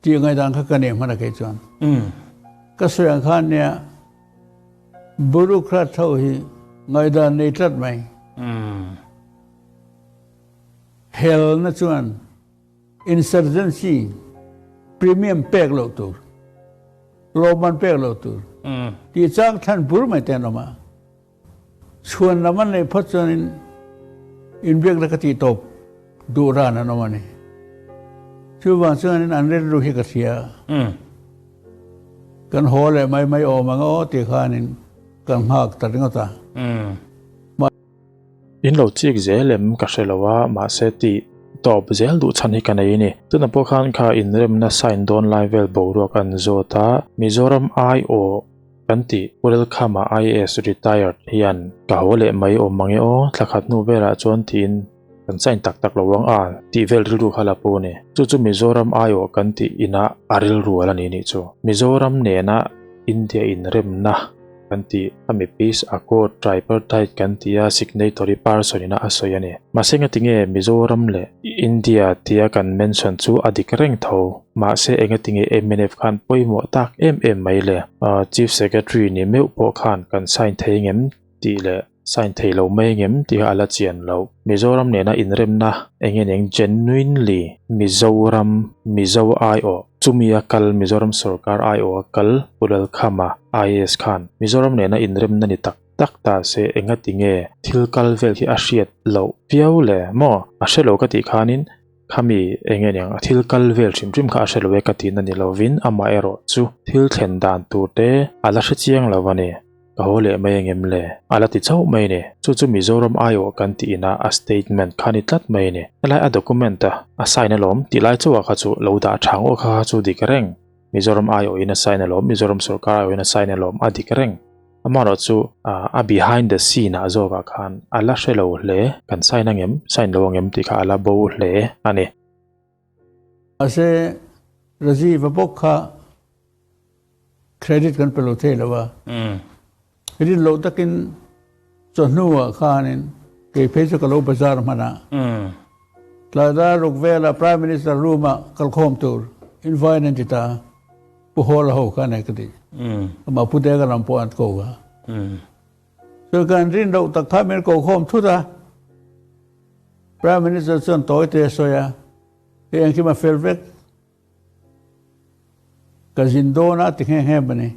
tih ngaihdan kha ka nei hman a kei chuan. Ka sawi ang khan nia bureaucrat ho hi ngaihdan nei tlat mai. Helna chuan insurgency premium pek loh tur, lawmman pek loh tur tih chang thlan bur mai te an awm a. Chhuan lam an neih phawt chuanin inbiakna ka tih tawp duh ran an awm a ni. Chuvang chuanin an rilru hi ka hria. Kan haw leh mai mai awm ang aw tih khanin kan nghak ta ringawt a. In lo chik zel em ka hre lo a, mahse tih tawp zel duh chhan hi ka nei a ni. Tunah pawh khan kha inremna sign dawn lai vel boruak an zawt a, Mizoram aiawh Kan tih Pu Lalkhama IAS retired hian ka haw leh mai awm mang e aw, thla khat hnu velah chuan tiin kan sign tak tak lo ang a tih vel rilru kha la pu a ni. Chu chu Mizoram aiawh kan tih inah a rilru a la ni nih chu. Mizoram nena India inremna kan tih ami Peace Accord Tripartite kan tih a signatory person ina a sawi a ni. Mahse ngatinge Mizoram leh India tia kan mention chu a dik reng tho. Mahse engatinge mnf khan pawimawh tak em em mai le? Chief Secretary ni meuh pawh khan kan sign thei ngem tih leh sign thei lo mai ngem tih kha a la chian loh. Mizoram nena inremna enge neng genuinely Mizoram Mizo aiawh chumi a kal Mizoram sorkar aiawh a kal Pu Lalkhama IAS khan Mizoram nena inremna ni tak tak ta se engatinge thil kal vel hi a hriat loh viau le maw? A hre lo ka tih khanin Khami eng nge niang a thil kal vel hrim hrim kha a hre lo e ka tihna ni lovin amah erawh chu thil thlen dan tur te a la hre chiang lo a ni. Ka haw leh mai engem le? A la ti chauh mai ni. Chu chu Mizoram aiawh kan tih ina a statement kha ni tlat mai ni. Helai a document a a sign alawm tih lai chauh ah kha chu lo dah tha ngawh kha kha chu dik reng. Mizoram aiawhin a sign alawm, Mizoram sorkar aiawhin a sign alawm a dik reng. Amaherawh chu a behind the scene ah zawkah khan a la hre lo hle, kan sign angem, sign lo angem tih kha a la bo hle a ni. Mahse Rajiv a bawk kha credit kan pe lo thei lo a, rin loh takin chawhnu ah khanin kei phei chu ka lo bazar hman a, tlaidar ruk vela Prime Minister room ah kalkhawm tur invite an ti ta. Pu Hawla ho kha nei ka ti. Amah Pu Deka lam pawh an ko a. Chu kan rin loh tak kha min ko khawm thut a. Prime Minister chuan tawi te a sawi a, hei engkim a fel vek. Ka zin dawn a ti nghe nghe a ni.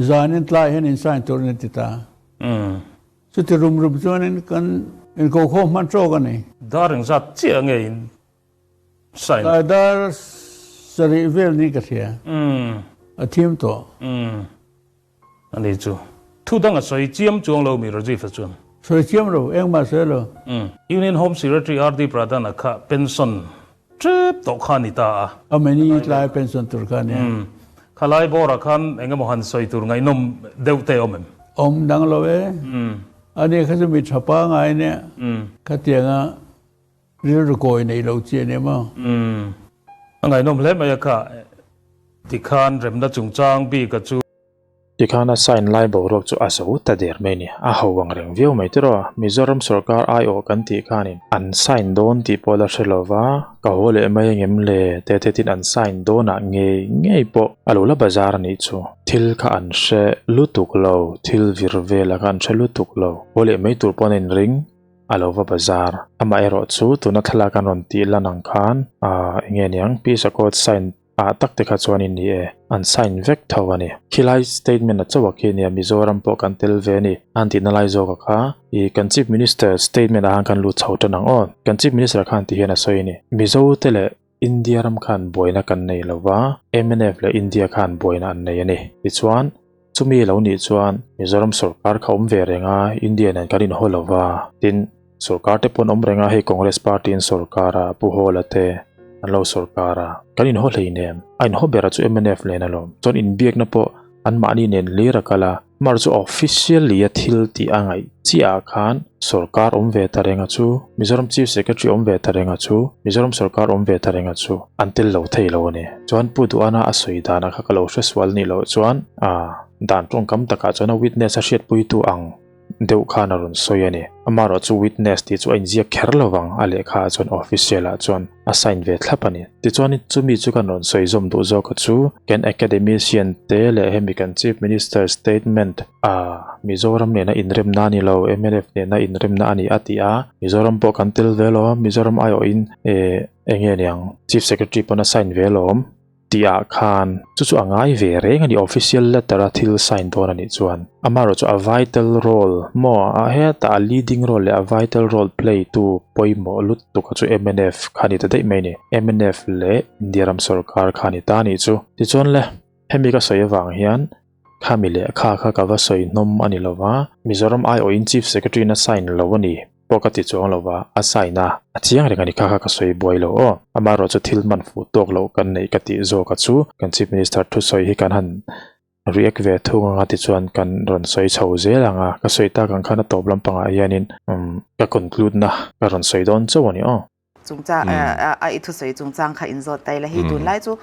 Zanin tlai hian in sign tur a ni ti ta. Chuti rum rum chuanin kan inko khawm hman tawk a ni. Dar engzat chiah nge in Sign. Tlai dar sarih vel ni ka hria. A thim tawh. A ni chu. Thu dang a sawi chiam chuang lo mi Rajiv a chuan. Sawi chiam lo, engmah sawi lo. Union Home Secretary RD Pradhan a kha pension tep tawh kha ni ta a. A many tlai pension tur kha nia. Khalai bawrah khan engemaw han sawi tur ngaihnawm deuh te awm em? Awm dang lo e. Ani kha chu mi tha pangai nia. Khatianga Rilru kawi nei lo chi a ni maw? Umm. A ngaihnawm hle mai a kha. Tikhan remna chungchang bik a chu. Tikhan a sign lai boruak chu a zo ta der mai a ni. A ho ang reng viau mai tiraw. Mizoram sorkar aiawh kan tih khanin an sign dawn tih pawh la hre lo va, ka haw leh mai angem le te te tin an sign dawnah ngei ngei pawh a lo la bazar a nih chu. Thil kha an hre lutuk lo, thil vir vel a kha an hre lutuk lo. Haw leh mai tur pawn a inring. A lo va bazar. Amaherawh chu tuna thlalak an rawn tih lan ang khan aah eng nge niang Peace Accord sign Ah tak te kha chuanin ni e, an sign vek tho a ni. Khilai statement a chauh a khi nia Mizoram pawh kan tel ve a ni. An tihna lai zawk a kha i kan Chief Minister statement ah khan kan lut chho tan ang aw. Kan Chief Minister khan ti hian a sawi a ni. Mizo te leh India ram khan buaina kan nei lo va, mnf leh India khan buaina an nei a ni. Tichuan, chumi lo nih chuan Mizoram sorkar kha awm ve reng a, India nen kan inhaw lo va, tin, Sorkar te pawn awm reng a, hei Congress party in sorkar a, Pu Hawla te an lo sorkar a, kan inhaw hleinem. A inhaw ber a chu mnf nen alawm. Chuan inbiakna pawh anmahni nen hlir a kal a, mar chu officially a thil tih a ngaih chiah ah khan sorkar awm ve ta reng a chu, Mizoram Chief Secretary awm ve ta reng a chu, Mizoram sorkar awm ve ta reng a chu an tel lo thei lo a ni. Chuan Pu Duhana a sawi danah kha ka lo hresual nih loh chuan dan tawngkam takah chuan a witness a hriatpuitu ang deuh khan a rawn sawi a ni. Amaherawh chu witness tih chu a inziak kher lo vang, a lehkha ah chuan official ah chuan a sign ve thlap a ni. Tichuan chumi chu kan rawn sawi zawm duh zawk a chu kan academician te leh hemi kan Chief Minister statement a Mizoram nena inremna a ni lo, mnf nena inremna a ni a ti a, Mizoram pawh kan tel ve lawm, Mizoram aiawhin eh enge niang Chief Secretary pawn a sign ve lawm. Tih ah khan chu chu a ngai ve reng a ni, official letter a thil sign dawn a nih chuan. Amaherawh chu a vital role maw a hetah a leading role leh a vital role play tu pawimawh lutuk a chu mnf kha a ni ta daih mai a ni. Mnf leh India ram sorkar kha a ni ta a nih chu. Tichuan le, hemi ka sawi avang hian khami leh kha kha ka va sawi hnawm a ni lova, Mizoram aiawhin Chief Secretary in a sign lo a ni. Pawh ka ti chuang lo va, a sign a, a chiang reng a ni kha kha ka sawi buai lo aw. Amaherawh chu thil man fuh tawk loh kan neih ka tih zawk a chu kan Chief Minister thusawi hi kan han react ve thung anga tichuan kan rawn sawi chho zel ang a, ka sawi tak ang khan a tawp lampangah hianin ka conclude na ka rawn sawi dawn chauh a ni aw. Chungchang a i thusawi chungchang kha inzawt ta ila hei tunlai chu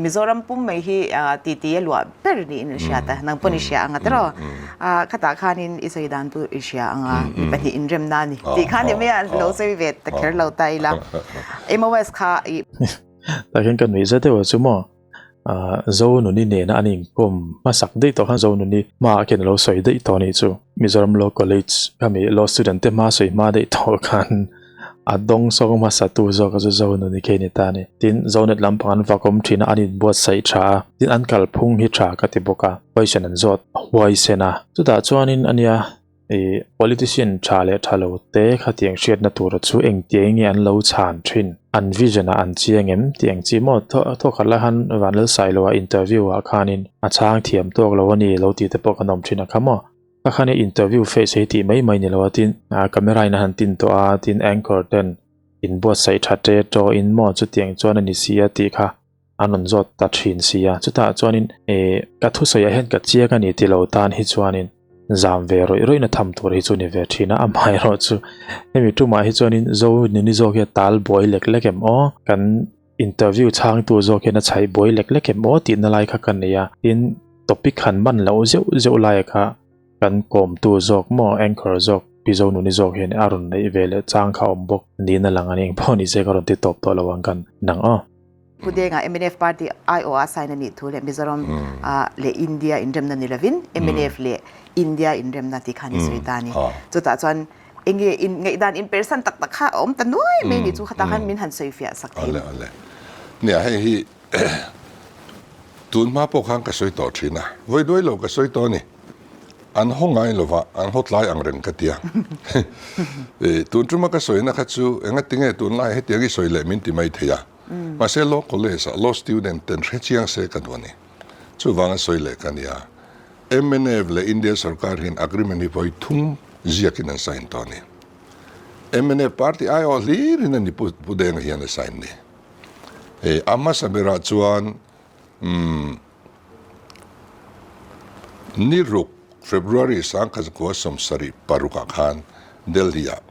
Mizoram pum mai hi titi a luah ber niin an hriat a, nang pawn i hria ang a tiraw? Khatah khanin i sawi dan chu i hria ang a, mi pahnih inremna a ni tih kha ni mai a, lo sawi ve ta kher lo ta ila. MOS kha i. Tah hian ka nuih zet deuh a chu maw, Zonuni nena an inkawm hmasak daih tawh khan Zonuni hmaah khian a lo sawi daih tawh a nih chu. Mizoram Law College khami law student te hma sawi hma daih tawh khan A dawng sawng hmasa tu zawk a chu Zonuni khi a ni ta a ni. Tin, Zonet lampang an vak awm thin a, an inbuatsaih tha a. Tin, an kalphung hi tha ka ti bawk a, question an zawt huaisen a. Chutah chuanin a nia, ih, politician tha leh tha lo te khatiang hriatna tura chu engtiang nge an lo chhan thin, an vision ah an chiang em tih ang chi maw? Thawkhat lai khan Vanlalsailoa interview ah khanin a chhang thiam tawk lo a ni lo tih te pawh kan awm thin a kha maw? Ka khan i interview face hi tih mai mai ni lo a tin camera in a han tin tawh a tin anchor ten in buatsaih tha te chaw in maw chutiang chuan a ni si a tih kha an rawn zawt ta thin si a chutah chuanin eh ka thusawi ah hian ka chiang a ni ti lo tan hi chuanin zam ve rawih rawih na tham tur hi chu ni ve thin a amaherawh chu hemi tumah hi chuanin zo nini zawk hi a tal buai lek lek em aw kan Interview chhangtu zawk hian a chhaih buai lek lek em aw tihna lai kha ka nei a, tin topic han man loh zeuh zeuh laia kha kan kawmtu zawk maw anchor zawk Pi Zonuni zawk hian a rawn neih ve leh chang kha awm bawk niin a lang a ni engpawh ni se ka rawn ti tawp tawh lo ang kan nang aw. Pu Denga mnf party aiawh a sign a nih thu leh Mizoram leh India inremna ni lovin mnf leh India inremna tih khan i sawi ta a ni. Chutah chuan Enge in ngaihdan in persan tak tak kha a awm ta nuai mai ni chu khatah khan min han sawi fiah sak thei. Awle awle. Nia hei hi tun hma pawh khan ka sawi tawh thin a, vawi duai lo ka sawi tawh a ni. An haw ngai lova, an haw tlai ang reng ka tia. Tun tuma ka sawina kha chu engatinge tunlai hetiang i sawi leh min ti mai thei a. Mahse law college ah law student ten hrechiang se ka duh a ni. Chuvanga sawi leh ka nia. Mnf leh India sorkar hian agreement hi vawi thum ziakin an sign tawh a ni. Mnf party aiawh hlirin a ni Pu Denga hian a sign ni. Hei a hmasa berah chuan umm ni ruk February sangkhat 1976 ah khan Delhi ah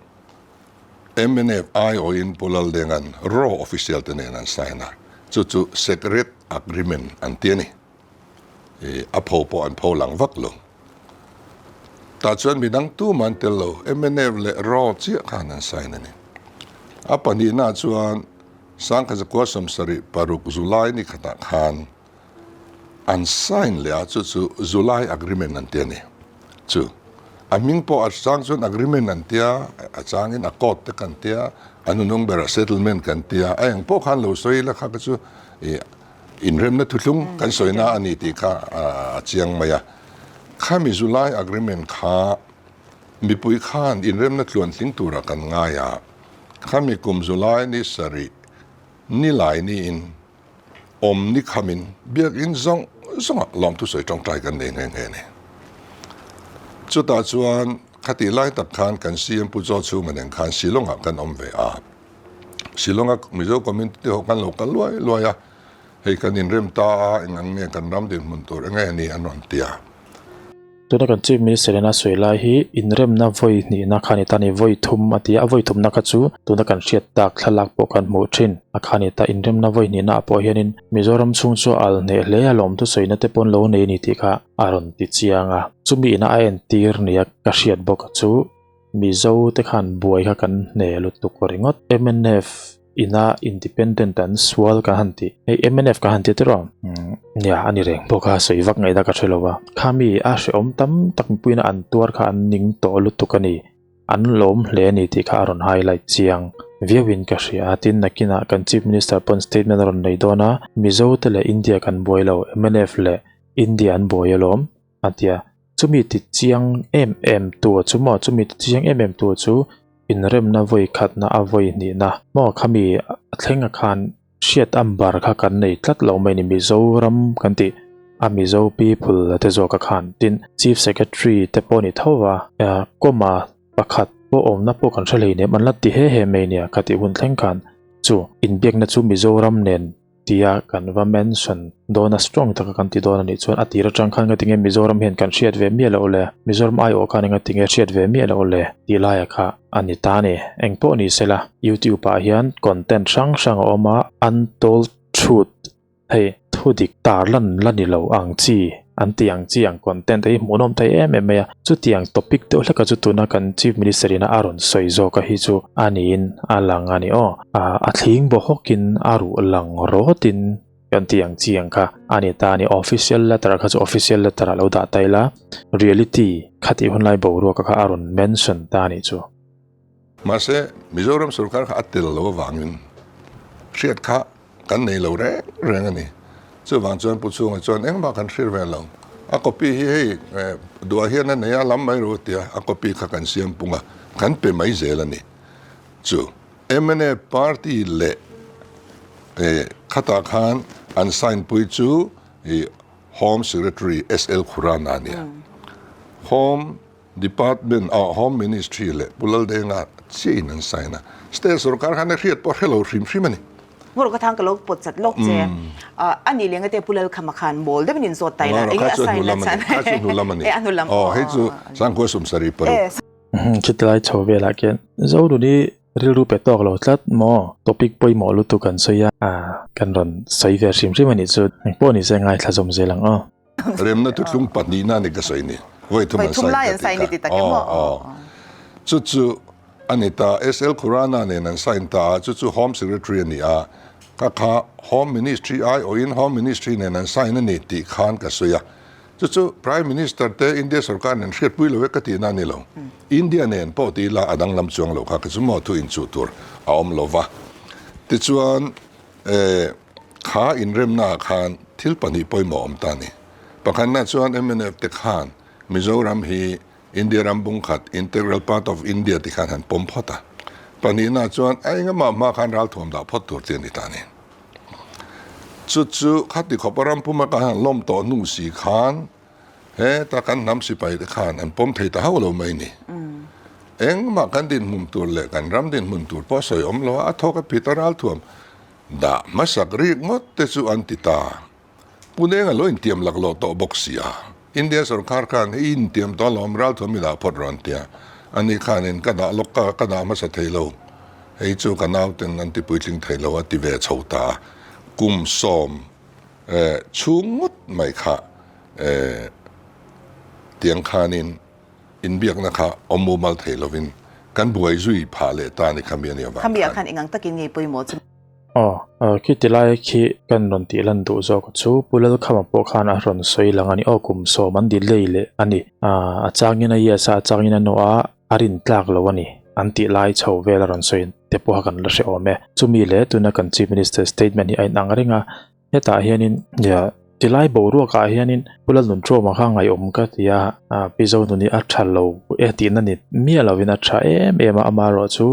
mnf aiawhin Pu Laldenga'n raw official te nen an sign a, chu chu secret agreement an ti a ni. A pho pawh an pho lang vak lo. Tah chuan midang tumah an tel lo, mnf leh raw chiah khan an sign a ni. A pahnihna chuan 1976 July ni khatah khan an sign leh a, chu chu July Agreement an ti a ni. Chu a hming pawh a chang chuan Agreement an tia, a changin Accord te kan tia, a hnunung berah Settlement kan tia, a eng pawh khan lo sawi ila kha kha chu. Inremna thuthlung kan sawina a ni tih kha a chiang mai a. Khami July agreement kha mipui khan inremna tluantling tura kan ngai a. Khami kum July ni sarih ni lai niin awm ni khamin biakinn zawng zawngah lawmthu sawi tawngtai kan nei nghe nghe a ni. Chutah chuan khatih lai tak khan kan CM Pu Chaw Chhunga nen khan Shillong-ah kan awm ve a. Shillong-a Mizo community ho kan lo kal luai luai a, hei kan inrem ta a, eng ang nge kan ram dinhmun tur eng nge ni an rawn ti a. Tuna kan Chief Minister in a sawi lai hi inremna vawi hnihna kha a ni ta a ni, vawi thum a ti a, a vawi thumna kha chu tuna kan hriat tak thlalak pawh kan hmuh thin a kha a ni ta, inremna vawi hnihna ah pawh hianin Mizoram chhung chu a al hneh hle a, lawmthu sawina te pawh an lo nei a ni tih kha a rawn ti chiang a, chumi ina a entir nia ka hriat bawk chu. Mizo te khan buai kha kan hne lutuk ringawt. Mnf ina independent an sual kan han ti. Hei mnf kan han ti tiraw? Nia a ni reng bawk a, sawi vak ngaihna ka hre lo a. Khami a hrehawm tam tak mipuiin an tuar kha an ning tawh lutuk a ni. An lawm hle a ni tih kha a rawn highlight chiang viauin ka hria a. Tin nakinah kan Chief Minister pawn statement a rawn nei dawn a, Mizo te leh India kan buai lo, mnf leh India an buai alawm. A ti a, chumi ti chiang em em tu chu maw, chumi ti chiang em em tu chu inremna vawi khatna a vawi hnihna maw khami a thleng a khan hriat ambar kha kan nei tlat lo mai ni Mizoram kan tih a Mizo people te zawk a khan tin Chief Secretary te pawh ni tho va comma pakhat pawh awmna pawh kan hre hleinem an la ti he he mai nia ka tih hun thleng khan chu inbiakna chu Mizoram nen tia kan va mention dawn a strong taka kan ti dawn a nih chuan a tir atang khan ngatinge Mizoram hian kan hriat ve miah loh le Mizoram aiawh khan engatinge hriat ve miah loh le tih laia kha a ni ta a ni. Engpawh ni sela YouTube ah hian content hrang hrang a awm a untold truth hei thu dik tarlan la ni lo ang chi an tih ang chi ang content te hi hmuhnawm thei em em mai a, chutiang topic deuh hleka chu tuna kan Chief Minister ina a rawn sawi zawk a hi chu a niin a lang a ni aw. A thling baw hawkin a ruh lang rawtin kan tih ang chi ang kha a ni ta a ni. Official letter kha chu official letter ah lo dah ta ila, reality khatih hunlai boruaka kha a rawn mention ta a nih chu. Mahse, Mizoram sorkar kha a tel lo avangin hriat kha Kan nei lo reng reng a ni. Chuvang chuan Pu Chhunga chuan engmah kan hrir ve lo. A copy hi hei duah hian a nei a, lam mai ru tia a copy kha kan siam pung a, kan pe mai zel a ni. Chu mna party leh khatah khan an sign pui chu Home Secretary SL Khurana a nia. Home Department ah Home Ministry leh Pu Laldenga chiah in an sign a, State sorkar khan a hriat pawh a hre lo hrim hrim a ni. Ngawrh ka thang ka lo pawt chat lawk che. A nih leh engate Pu Lalkhama khan mawl deuhin in zawt tai la, enge a sign na chhan? Kha chu hnu lam a ni. A hnu lam. Aw hei chu Sangkhua Sumsari paruk. Chitlai chho velah khian Zonuni rilru pe tawk lo tlat maw? Topic pawimawh lutuk kan sawi a, kan rawn sawi ve hrim hrim a nih chu. Engpawh ni se ngaithla zawm zel ang aw. Remna thuthlung pahnihna a ni ka sawi ni. Vawi thum an sign ka ti kha. Aw aw. Chu chu a ni ta. SL Khurana nen an sign ta a, chu chu Home Secretary a ni a. Ka kha Home Ministry aiawhin Home Ministry nen an sign a ni tih khan ka sawi a. Chu chu Prime Minister te India sorkar nen hriatpui lo e ka tihna a ni lo. India nen pawh ti ila a danglam chuang lo kha ka chu maw thu inchuh tur a awm lo va. Tichuan eh. Kha inremnaah khan thil pahnih pawimawh awm ta a ni. Pakhatna chuan mnf te khan Mizoram hi India ram bungkhat, integral part of India ti khan han pawm phawt a. Pahnihna chuan a engamah hma khan ralthuam dah phawt tur chi a ni ta a ni. Chu chu khati khawpa ram puma khan han lawm tawh hnu si khan heta kan hnam sipai te khan an pawm thei ta hauh lo mai ni. Engmah kan dinhmun tur leh kan ram dinhmun tur pawh sawi awm lo a, a thawk a phit a ralthuam Dah hmasak rik ngawt te chu an ti ta. Puneng a lo intiam laklawh tawh bawk si a. India sorkar khan hei intiam tawh alawm ralthuam i dah phawt rawn tia. Ani khanin ka dah lawk ka, ka dah hmasa thei lo. Hei chu ka nauten an ti puitling thei lo a ti ve chho ta a. Kum sawm eh chhung ngawt mai kha eh tiang khanin inbiakna kha awm mumal thei lovin kan buai zui phah leh ta a ni khami a nih avang khan. Khami ah khan engang takin ngei pawimawh chu. Aw, khi ti lai khi kan rawn tih lan duh zawk chu Pu Lalkhama pawh khan a rawn sawi lang a ni. Aw kum sawm an delay leh a ni. A changin a yes a, a changin a no a, a rin tlak lo a ni. An tih lai chho vel a rawn sawi te pawh kha kan la hre awm e. Chumi leh tuna kan Chief Minister statement hi a inang reng a. Hetah hianin tilai boruakah hianin Pu Lalnunṭawma kha ngaihawm ka ti a, Pi Zonuni a ṭha lo e tihna ni miah lovin a ṭha em em a, amaherawhchu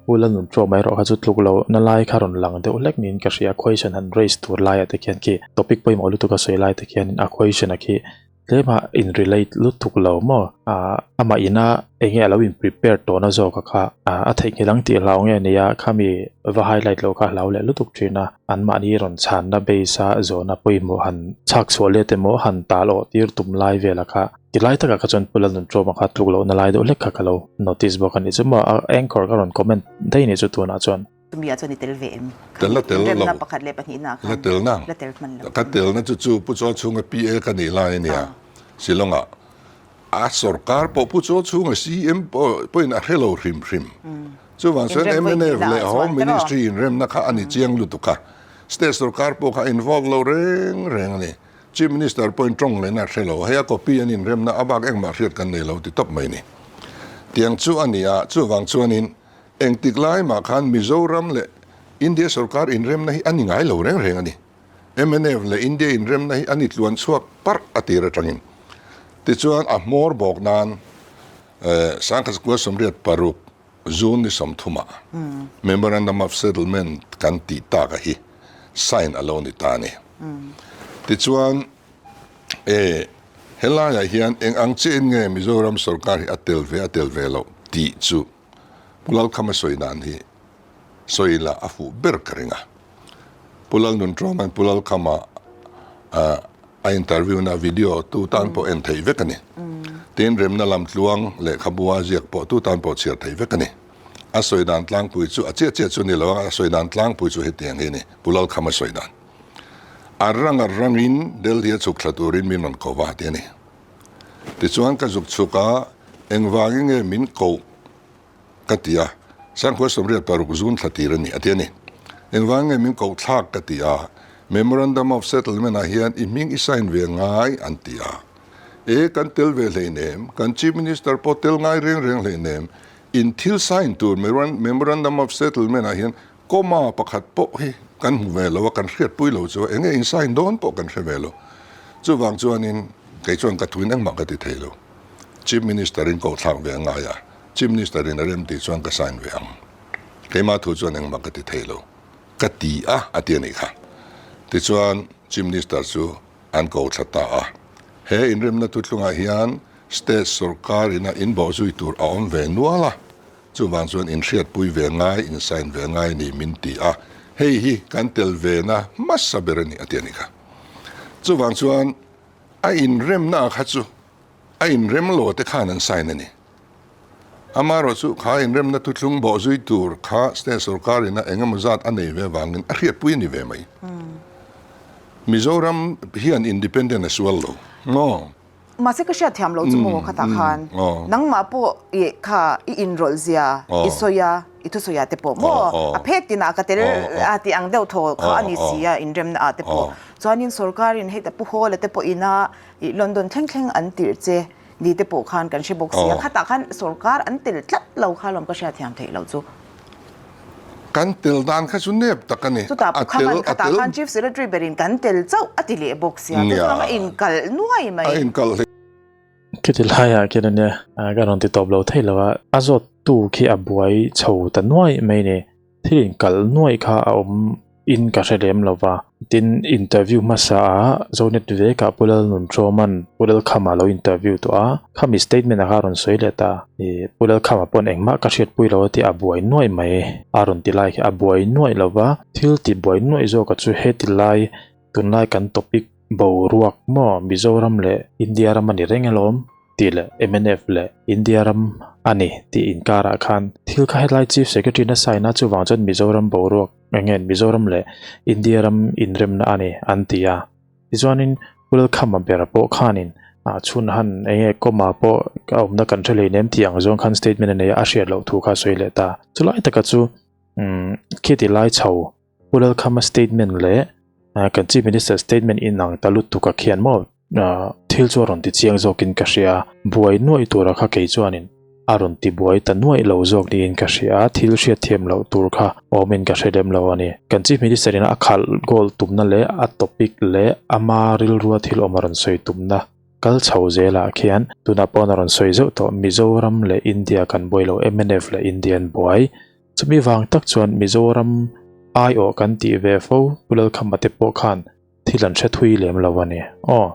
Pu Lalnunṭawma erawh kha chu tluk lo na lai kha rawn lang deuh hlek niin ka hria, question han raise tur laiah te khian khi topic pawimawh lutuk a sawi lai te khianin a question a khi Tlema in relate lutuk lo maw? Amah ina enge a lo in prepare tawhna zawk a kha a theihnghilh ang tih hlau nge nia khami va highlight loh kha a hlau leh lutuk thin a, anmahni rawn chhanna base a zawhna pawimawh han chhak chhuah let emaw han tal awh tir tum lai vel a kha tilai takah kha chuan Pu Lalnunṭawma kha tluk lohna lai deuh hlek kha ka lo notice bawk a nih chu maw a anchor ka rawn comment daih nih chu tunah chuan. Chumi ah chuan i tel ve em? Tel la tel lo. Remna pakhat leh pahnihna ah khan. La tel nang. La tel hman lo. Ka telna chu chu Pu Chaw chhunga PA ka nih lai a nia. Shillong ah. A sorkar pawh Pu Chaw chhunga CM pawhin a hre lo hrim hrim. Chuvang chuan mnf leh Home Ministry inremna kha a ni chiang lutuk a. State sorkar pawh kha a involve lo reng reng a ni. Chief Minister pawhin tawng lehna a hre lo. Hei a copy an inremna a bak engmah hriat kan nei lo ti tawp mai a ni. Tiang chu a ni a, chuvang chuanin Engtik lai mah khan Mizoram leh India sorkar inremna hi a ni ngai lo reng reng a ni. Mnf leh India inremna hi a ni tluan chhuak parh a tir atangin. Tichuan a hmawr bawk nan Sangkhaskua 86 June ni 30 ah Memorandum of Settlement kan tih tak a hi sign a lo ni ta a ni. Tichuan helaiah hian eng ang chiahin nge Mizoram sorkar hi a tel ve a tel ve loh tih chu Pu Lalkhama sawi dan hi sawi la a fuh ber ka ring a. Pu Lalnunṭawma'n Pu Lalkhama a interview na video tu tan pawh en theih vek a ni. Tin, remna lam tluang lehkhabu a ziak pawh tu tan pawh chhiar theih vek a ni. A sawi dan tlangpui chu a chiah chiah chu ni lo a, a sawi dan tlangpui chu hetiang hi a ni, Pu Lalkhama sawi dan. A rang a rangin Delhi a chhuk thla turin min rawn ko va ti a ni. Tichuan ka zuk chhuk a, engvangin nge min koh ka ti a, Sangkhua 86 zun thla tir a ni a ti a ni. Engvangin nge min koh thlak ka ti a, Memorandum of Settlement ah hian i hming i sign ve ngai an ti a. E, kan tel ve hleinem, kan Chief Minister pawh tel ngai reng reng hleinem, in thil sign tur Memorandum of Settlement ah hian comma pakhat pawh hi kan hmu ve lo a, kan hriatpui lo chu a, enge in sign dawn pawh kan hre ve lo. Chuvang chuanin kei chuan ka thuin engmah ka ti thei lo. Chief Minister in koh thlak ve a ngai a, Chief Minister in a rem tih chuan ka sign ve ang. Keimah thu chuan engmah ka ti thei lo. Ka ti a, a ti a nih kha. Tichuan Chief Minister chu an ko thla ta a. He inremna thuthlungah hian State sorkar ina inbawhzui tur a awm ve nual a. Chuvang chuan inhriatpui ve ngai, insign ve ngai ni min ti a, hei hi kan tel ve na hmasa ber a ni a ti a nih kha. Chuvang chuan a inremna kha chu a inrem lo te khan an sign a ni. Amaherawh chu kha inremna thuthlung bawhzui tur kha state sorkar ina eng emaw zat a nei ve vangin a hriatpui a ni ve mai. Mizoram hian independent a sual lo maw? Mahse ka hriat thiam loh chu maw khatah khan nangmah pawh i kha i inrawlh zia i sawi a, i thusawi ah te pawh maw a phek tinah ka tel a tih ang deuh thaw kha a ni si a inremna ah te pawh. Chuanin sorkarin hei ta Pu Hawla te pawh ina i London thleng thleng an tirh che ni te pawh khan kan hre bawk si a, khatah khan sorkar an tel tlat lo kha lawm ka hriat thiam theih loh chu. Kan tel dan kha chu nep tak a ni. Chutah Pu Khaman khatah khan Chief Secretary berin kan tel chauh a ti leh bawk sia, chu chuan a inkalh nuai mai. A inkalh hle. Khiti laiah khian ania ka rawn ti tawp lo thei lo a, a zawttu khi a buai chho ta nuai mai ni. Thil inkalh nuai kha a awm in ka hre lem lo va. Tin, interview hmasa ah Zonet vekah Pu Lalnunṭawma'n Pu Lalkhama lo interview tawh a, khami statement ah kha a rawn sawi leh ta. Ih, Pu Lalkhama pawn engmah ka hriatpui lo a ti a buai nuaih mai. A rawn ti lai khi a buai nuaih lo va, thil ti buai nuaih zawka chu heti lai tunlai kan topic boruak maw Mizoram leh India ram a ni reng alawm. tih leh mnf leh India ram a ni tih inkarah khan thil kha hetlai Chief Secretary na sign a chuvang chuan Mizoram boruak eng nge Mizoram leh India ram inremna a ni an ti a tichuanin Pu Lalkhama ber pawh khanin ah chhun han eng nge comma pawh a awmna kan hre hleinem tih ang zawng khan statement a nei a a hriat loh thu kha a sawi leh ta chulai taka chu umm khiti lai chho Pu Lalkhama statement leh kan Chief Minister statement inang ta lutuk a khian maw thil chu a rawn ti chiang zawkin ka hria, buai nuaih tura kha kei chuanin a rawn ti buai ta nuaih lo zawk niin ka hria a, thil hriatthiam loh tur kha awmin ka hre lem lo a ni. Kan Chief Minister in a khalh goal tumna leh a topic leh ama rilrua thil awm a rawn sawi tumna kal chho zelah khian tunah pawh a rawn sawi zeuh tawh Mizoram leh India kan buai lo mnf leh India an buai. Chumi vang tak chuan Mizoram aiawh kan tih ve fo Pu Lalkhama te pawh khan thil an hre thui lem lo a ni. Aw,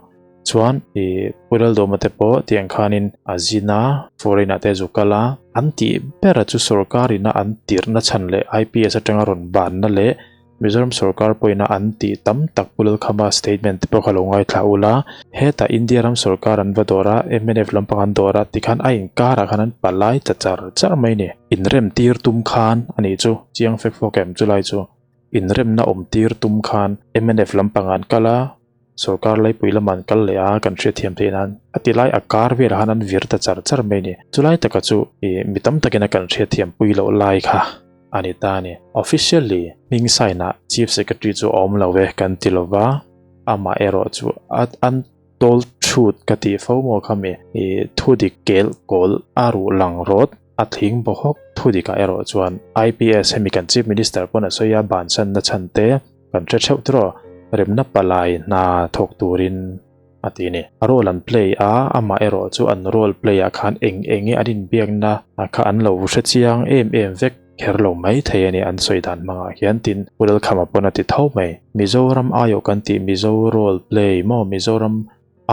chuan i Pu Laldawma te pawh tiang khanin a zin a, foreign ah te zu kal a, an tih bera chu sorkar ina an tirhna chhan leh IPS atanga rawn banna leh Mizoram sorkar pawhin a an tih tam tak Pu Lalkhama statement te pawh kha lo ngaithla ula, hetah India ram sorkar an va dawr a, mnf lampang an dawr a tikhan a inkarah khan an palai ta char char mai ni. Inrem tir tum khan a nih chu, chiang fek fawk em chulai chu. Inremna awm tir tum khan mnf lampang an kal a, sorkar laipui lamah an kal leh a, kan hriatthiam theih nan a ti lai a kar velah khan an vir ta char char mai a ni. Chulai taka chu ih mi tam takin a kan hriatthiam pui loh lai kha a ni ta a ni. Officially hming sign ah Chief Secretary chu a awm lo e kan ti lo va, amah erawh chu a an told truth ka tih fo maw kha mi ih thudik kelh kawl a ruh lang rawt. A thing bawk thudikah erawh chuan IPS hemi kan Chief Minister pawn a sawi a, bansanna chhan te kan hre theuh tiraw, remna palai hna thawk turin a ti a ni. A role an play a, amah erawh chu an role play ah khan eng eng nge an inbiakna kha an lo hre chiang em em vek kher lo mai thei a ni an sawi dan hmangah hian tin Pu Lalkhama pawn a ti tho mai. Mizoram aiawh kan tih Mizo role play maw Mizoram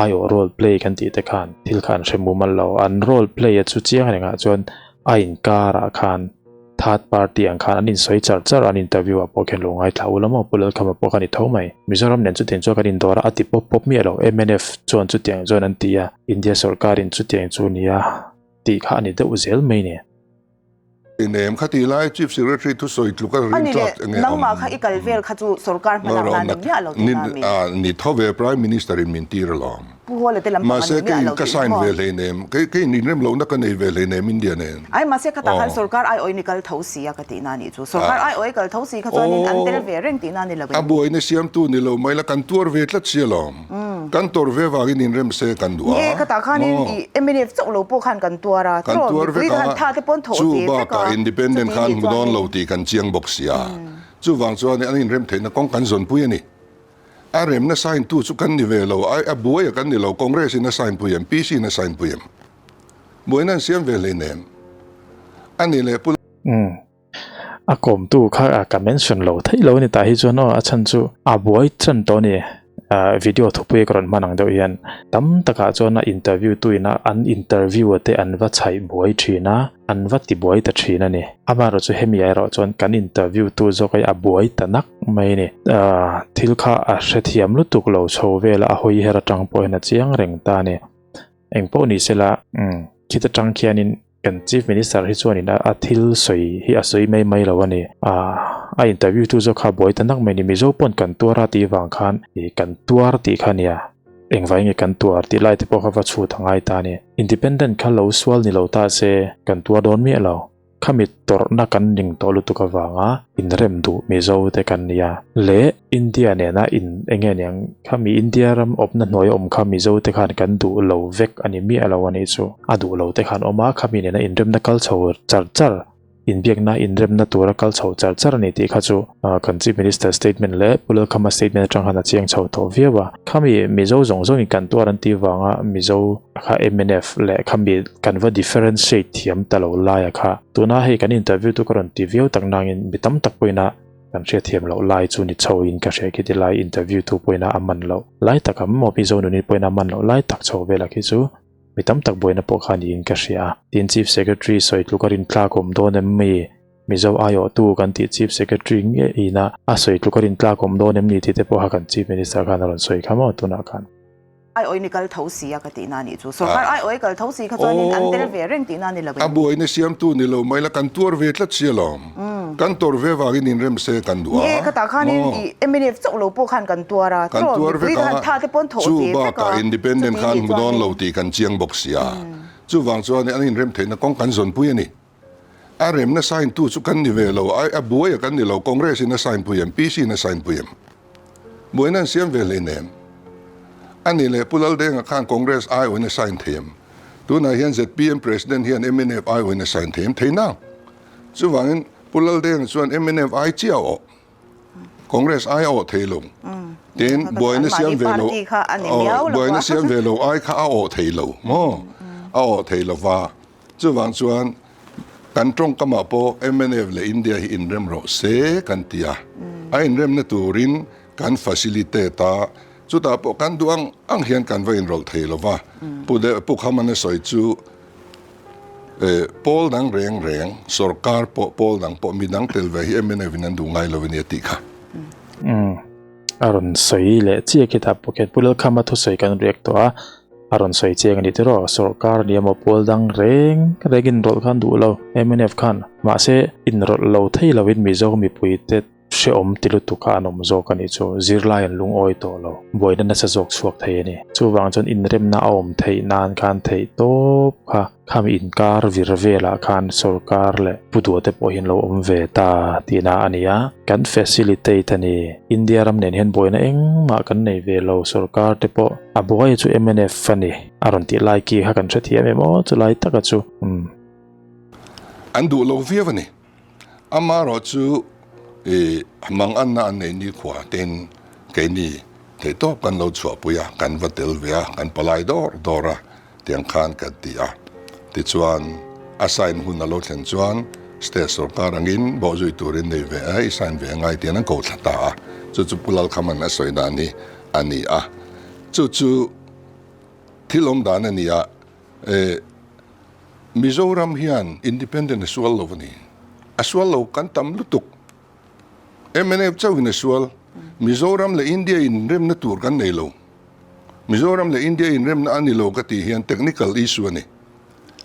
aiawh role play kan tih te khan thil kha an hre mumal lo. An role play a chu chiang rengah chuan a inkarah khan third party ang khan an insawi char char a, an interview ah pawh khian lo ngaithla ula maw Pu Lalkhama pawh khan i tho mai. Mizoram nen chutiang chuan kan indawr a, a ti pawp pawp miah lo. Mnf chuan chutiang chuan an ti a, India sorkarin chutiang chu nia tih kha a ni deuh zel mai ni. Nem kha tih lai Chief Secretary thusawi tluk a Ani leh rintlak enge awm? nangmah kha i kal vel kha chu sorkar hmalak na ni miah lo tih na mi? Ni tho ve Prime Minister in min tir alawm. Pu Hawla te lam pang a Mahse ni kei miah lo ka tih sign maw? ve hleinem, kei kei in inrem lohna ka nei ve hleinem India nen. Ai mahse khatah khan sorkar aiawh in i kal tho si a ka tih na nih chu. Sorkar aiawh i kal tho si kha chuanin an tel ve reng tih na ni lo A em? buaina siamtu ni lo mai la kan tuar ve tlat si alawm. Kan tawrh ve vangin inrem se kan duh a. Ni e, khatah khanin i mnf chauh lo pawh khan kan tuar a, Kan tiraw tuar mipui vek a, khan tha te pawn thawh chu ve vek a, bakah independent chuti khan nih hmu dawn chuanin. lo tih kan chiang bawk si a. Chuvang chuan an inrem theihna kawng kan zawnpui a ni. A remna sign tu chu kan ni ve lo, a buai a kan ni lo, Congress in a sign pui em, PC in a sign pui em? Buaina an siam ve hleinem. A ni leh Pu. Umm. A kawmtu kha ka mention lo theih lo a ni tah hi chuan aw a chhan chu a buai tan tawh a ni video thupui ka rawn hman ang deuh hian tam takah chuan a interview tu ina an interview a te an va chhaih buai thin a an va ti buai ta thin a ni amaherawh chu hemi ah erawh chuan kan interview tu zawk hi a buai ta nak mai a ni thil kha a hrethiam lutuk lo chho vel a a hawi her atang pawh hian a chiang reng ta a ni engpawh ni sela khita tang khianin Kan Chief Minister hi chuanin a thil sawi hi a sawi mai mai lo a ni. A interview tu zawk kha buai ta nak mai ni. Mizo pawn kan tuar a tih vang khan kan tuar tih kha nia. Engvai nge kan tuar tih lai te pawh kha va chhut a ngai ta a ni. Independent kha lo sual ni lo ta se kan tuar dawn miah lo. Khami tawrhna kan ning tawh lutuk avanga inrem duh Mizo te kan nia. Leh India nena in enge niang khami India ram awpna hnuai awm kha Mizo te khan kan duh lo vek a ni miah lo a nih chu. A duh lo te khan awm a, khami nena inremna kal chho char char, inbiakna inremna tura kal chho char char a ni tih kha chu kan Chief Minister statement leh Pu Lalkhama statement atang khan a chiang chho tawh viau a. Khami Mizo zawng zawngin kan tuar an tih vanga Mizo kha mnf leh khami kan va differentiate thiam ta lo laia kha tuna hei kan interview tu ka rawn ti viau tak nangin mi tam tak pawhin a kan hriatthiam loh lai chu ni chho in ka hria khi ti lai interview tu pawhin a man loh lai tak a maw Mizo nunin pawhin a man loh lai tak chho velah khi chu Mi tam tak buaina pawh kha niin ka hria a. Tin Chief Secretary sawi tluk a rintlak awm dawn em mi? Mizo aiawhtu kan tih Chief Secretary nge ina a sawi tluk a rintlak awm dawn em ni tih te pawh kha kan Chief Minister khan a rawn sawi kha maw tunah khan. Aiawih ni kal tho si a ka tihna nih chu. Sorkar aiawih kal tho si kha chuanin an tel ve reng tihna ni lo A em? buaina siamtu ni lo mai la kan tuar ve tlat si alawm. Kan tawrh ve vangin inrem se kan duh a. Ni e, khatah khanin i mnf chauh lo pawh khan kan tuar a, Kan tiraw tuar mipui vek a, khan tha te pawn thawh chu ve vek a, bakah independent chuti khan nih hmu dawn chuanin. lo tih kan chiang bawk si a. Chuvang chuan an inrem theihna kawng kan zawnpui a ni. A remna sign tu chu kan ni ve lo, a buai a kan ni lo, Congress in a sign pui em, PC in a sign pui em? Buaina an siam ve hleinem. A ni leh Pu Laldenga khan Congress aiawhin a sign thei em? Tunah hian zpm President hian mnf aiawhin a sign thei em thei nang. Chuvangin Pu Laldenga chuan mnf ai chiah a awh. Congress ai a awh thei lo. Tin, buaina siam ve lo, buaina siam ve lo ai kha a awh thei lo maw? A awh thei lo va. Chuvang chuan kan tawngkamah pawh mnf leh India hi inrem rawh se kan ti a. A inremna turin kan facilitate a, chutah pawh kan duh ang ang hian kan va inrawlh thei lo va. Pu Pu Khamana sawi chu pawl dang reng reng, sorkar pawh pawl dang pawh midang tel ve hi mnf in an duh ngai lo a nia tih kha. A rawn sawi leh chiah khi ta pawh khian Pu Lalkhama thusawi kan react tawh a. A rawn sawi chiang a ni tiraw, sawrkar nia maw pawl dang reng reng inrawlh khan duh lo, mnf khan mahse inrawlh lo thei lovin Mizo mipuite hrehawm ti lutuk kha an awm zawk a nih chu, zirlai an lungawi tawh lo, buaina nasa zawk chhuak thei a ni. Chuvang chuan inremna a awm theih nan khan theih tawp kha khami inkar vir velah khan sawrkar leh pu duh te pawh hian lo awm ve ta tihna a ni a, kan facilitate a ni. India ram nen hian buaina engmah kan nei ve lo, sawrkar te pawh a buai chu mnf a ni a rawn tih lai ki kha kan hrethiam em aw chulai taka chu umm. An duh lo viau a ni. Amaherawh chu i manganna an nei nikhua ten keini theihtawp kan lo chhuahpui a, kan va tel ve a, kan palai dawr dawr a. Tiang khan kan ti a. Tichuan, a sign hun a lo thlen chuan state sorkar angin bawhzui turin nei ve a, i sign ve angai tian an ko thla ta a. Chu chu Pu Lalkhaman a sawi dan hi a ni a. Chu chu thil awm dan a ni a. E, Mizoram hian independent a sual lo a ni. A sual lo kan tam lutuk. Mnf chauhin a sual. Mizoram leh India inremna tur kan nei lo. Mizoram leh India inremna a ni lo ka tih hian technical issue a ni.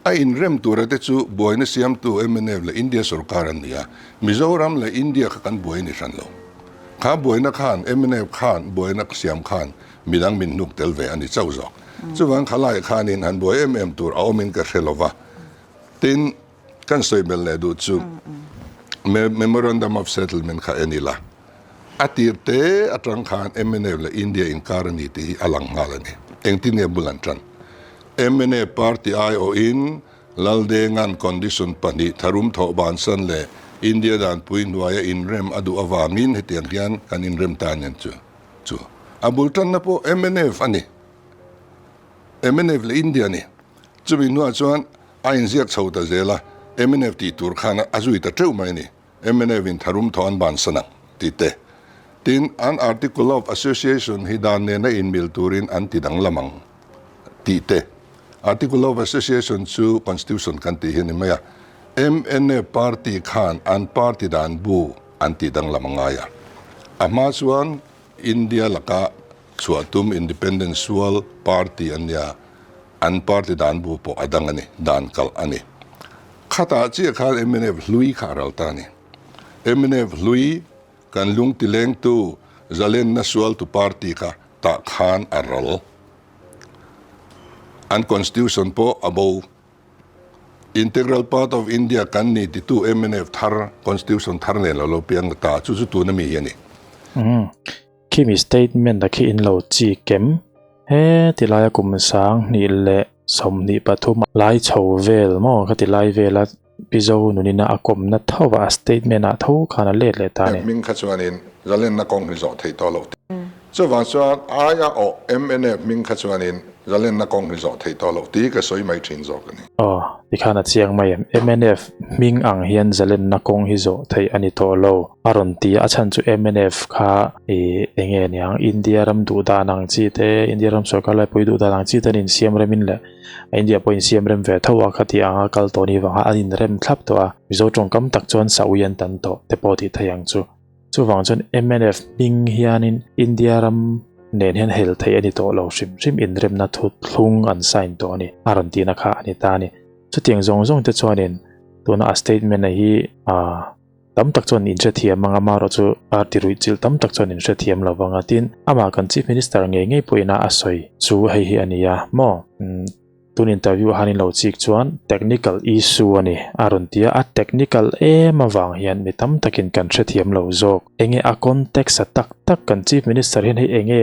A inrem tura te chu buaina siamtu mnf leh India sorkar an ni a, Mizoram leh India kha kan buai a ni hran lo. Kha buaina khan mnf khan buaina siam khan midang min hnuk tel ve a ni chauh zawk. Chuvang khalai khanin han buai em em tur a awmin ka hre lo va. Tin, Kan sawi belh leh duh chu Memorandum of Settlement kha en ila, a tir te atang khan mnf leh India inkar a ni tih hi a lang nghal a ni. Engtin nge bul an tan? Mnf party aiawhin Laldenga'n condition pahnih tharum thawh bansan leh India danpui hnuaia inrem a duh avangin hetiang hian kan inrem ta nen chu chu a bul tanna pawh mnf a ni. Mnf leh India a ni. Chumi hnuah chuan A inziak chho ta zel a, mnf tih tur khan a zui ta teuh mai a ni. Mnf in tharum thaw an bansan ang tih te. Tin, an Article of Association hi dan nena inmil turin an ti danglam ang tih te. Article of Association chu Constitution kan tih hi a ni mai a. Mnf party khan an party dan bu an tih danglam a ngai a. A hma chuan India laka chhuah tum Independent Sual Party an nia. An party dan bu pawh a dang a ni, dan kalh a ni. Khatah chiah khan mnf hlui kha a ral ta a ni. Mnf hlui kan lung tilengtu Zalenna Sualtu Party kha tah khan a ral. An constitution pawh a bo. Integral part of India kan ni titu mnf thar constitution thar nen lo lo piang ta chu chu tuna mi hi a ni. Khimi statement a khi in lo chi kem. He tilaia kum 2023 lai chho vel maw kha tilai vela Pi Zo nunina a kawmna tho va a statement ah tho khan a let leh ta a ni. Hming kha chuanin zalenna kawng hi zawh theih tawh loh. Chuvang chuan aia awh mnf hming kha chuanin zalenna kawng hi zawh theih tawh loh tih ka sawi mai thin zawk a ni. Aw, tikhan a chiang mai em? Mnf hming ang hian zalenna kawng hi zawh theih a ni tawh lo. A rawn ti a, a chhan chu mnf kha ih eng nge niang India ram duh dan ang chi te, India ram sorkar laipui duh dan ang chi te an insiam remin leh India pawh insiam rem ve tho a khati anga kal tawh ni vanga an inrem thlap tawh a, Mizo tawngkam tak chuan Saui an tan tawh te pawh tih theih ang chu. Chuvang chuan mnf hming hianin India ram nen hian hel theih a ni tawh lo hrim hrim inremna thu thlung an sign tawh a ni a rawn tihna kha a ni ta a ni. Chutiang zawng zawng te chuanin tuna a statement a hi aaa tam tak chuan inhrethiam ang a, amaherawh chu party ruih chilh tam tak chuan inhrethiam lo vang a, tin amah kan chief minister ngei ngei pawhin a a sawi chu hei hi a ni a maw umm. Tun interview ah han in lo chik chuan technical issue a ni a rawn ti a, a technical em avang hian mi tam takin kan hrethiam lo zawk. Enge a context a tak tak kan chief minister hian hei enge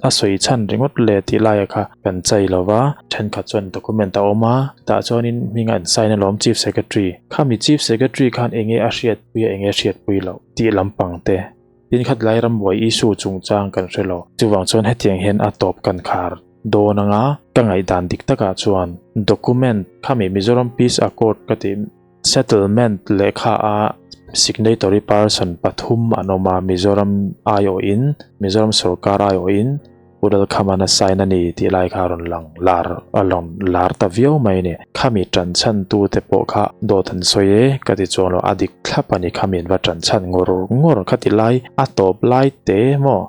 a a sawi chhan ringawt le tih laia kha kan chai lo va, thenkhat chuan document a awm a, tah chuanin hming a insign alawm Chief Secretary. Khami Chief Secretary khan enge a hriatpui a enge a hriatpui loh tih lampang te. Tin khat lai rambuai issue chungchang kan hre lo. Chuvang chuan hetiang hian a tawp kan khar dawn anga ka ngaihdan dik takah chuan document khami Mizoram Peace Accord ka tih Settlement lehkha a signatory person pathum an awm a, Mizoram aiawhin, Mizoram sorkar aiawhin Pu Lalkhaman a sign a ni tih lai kha a rawn lang lar a rawn lar ta viau mai a ni. Khami tan chhan tu te pawh kha dawt an sawi e ka ti chuang lo, a dik thlap a ni khami an va tan chhan ngawr ngawr kha ti lai a tawp lai te maw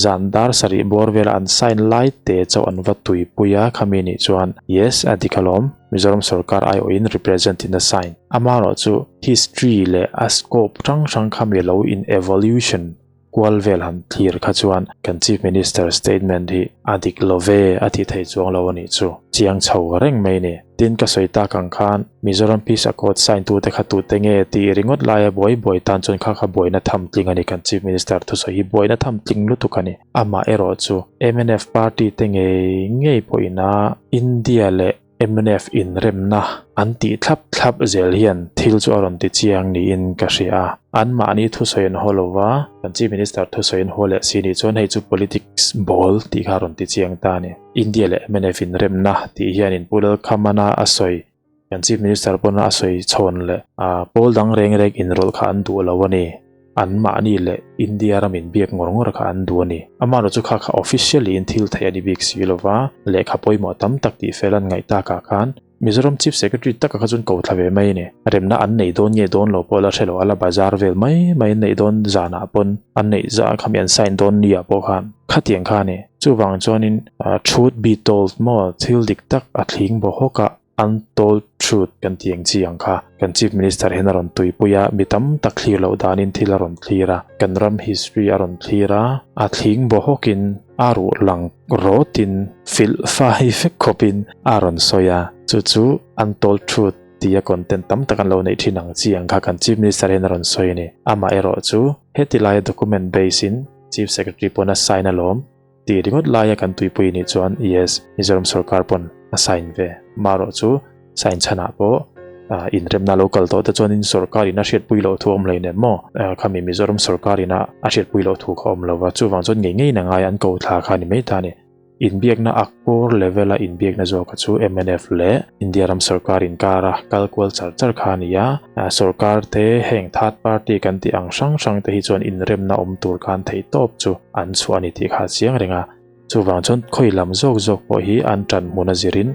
zan dar sarih bawr vela an sign lai te chauh an va tuipui a khami nih chuan yes a dik alawm. Mizoram sorkar aiawhin represent in a sign. Amaherawhchu history leh a scope hrang hrang kha mi lo in evolution kual vel han thlir kha chuan kan Chief Minister statement hi a dik lo ve a tih theih chuang lo a nih chu. Chiang chho reng mai ni. Tin ka sawi tak ang khan Mizoram Peace Accord sign tute kha tute nge tih ringawt laia buai buai tan chuan kha kha buaina tham tling a ni kan Chief Minister thusawi hi buaina tham tling lutuk a ni. Amah erawh chu mnf party te ngei ngei pawhin a India leh mnf inremna an tih thlap thlap zel hian thil chu a rawn ti chiang niin ka hria a. Anmahni thusawi an haw lo va, kan Chief Minister thusawi an haw leh si nih chuan hei chu politics ball tih kha a rawn ti chiang ta a ni. India leh mnf inremna tih hianin Pu Lalkhamana a sawi Kan Chief Minister pawn a sawi chhawn leh a pawl dang reng reng inrawlh kha an duh lo a ni. An mahni leh India ram inbiak ngawr ngawr kha an duh a ni. Amaherawh chu kha kha officially in thil theih a ni bik si lo va, lehkha pawimawh tam tak tih fel an ngaih takah khan Mizoram Chief Secretary taka kha chuan ko thla ve mai a ni. Remna an neih dawn nge dawn lo pawh la hre lo, a la bazar vel mai mai an neih dawn zanah pawn an neih zah khami an sign dawn ni ah pawh khan khatiang kha a ni. Chuvang chuanin truth be told maw thil dik tak a thling baw hawk a. Untold truth kan tih ang chi ang kha kan Chief Minister hian a rawn tuipui a, mi tam tak thlir loh danin thil a rawn thlir a, kan ram history a rawn thlir a, a thling baw hawkin a ruh lang rawtin filh fai vek khawpin a rawn sawi a, chu chu Untold truth tia content tam tak an lo neih thin ang chi ang kha kan Chief Minister hian a rawn sawi a ni. Amaherawh chu heti laia document base in Chief Secretary pawn a sign alawm. Tih ringawt laia kan tuipui nih chuan yes, Mizoram sorkar pawn a sign ve. Marawh chu sign chhanah pawh inremna lo kal tawh te chuanin sorkar in a hriatpui loh thu a awm hlei nem maw? Khami Mizoram sorkar in a hriatpui loh thu kha a awm lo va, chuvang chuan ngei ngeiin a ngai an ko thla kha a ni mai ta a ni. Inbiakna a core level a inbiakna zawk kha chu mnf leh India ram sorkar inkara kal kual char char kha a ni a, sorkar te heng third party kan tih ang hrang hrang te hi chuan inremna awm tur khan theihtawp chu an chhuah a ni tih kha a chiang reng a, chuvang chuan khawi lam zawk zawk pawh hi an tan hmun a zirin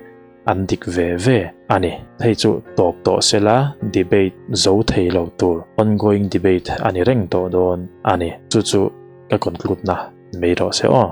an dik ve ve a ni. Hei chu tawp tawh sela debate zo thei lo tur ongoing debate a ni reng tawh dawn a ni. Chu chu ka conclude na mai rawh se aw.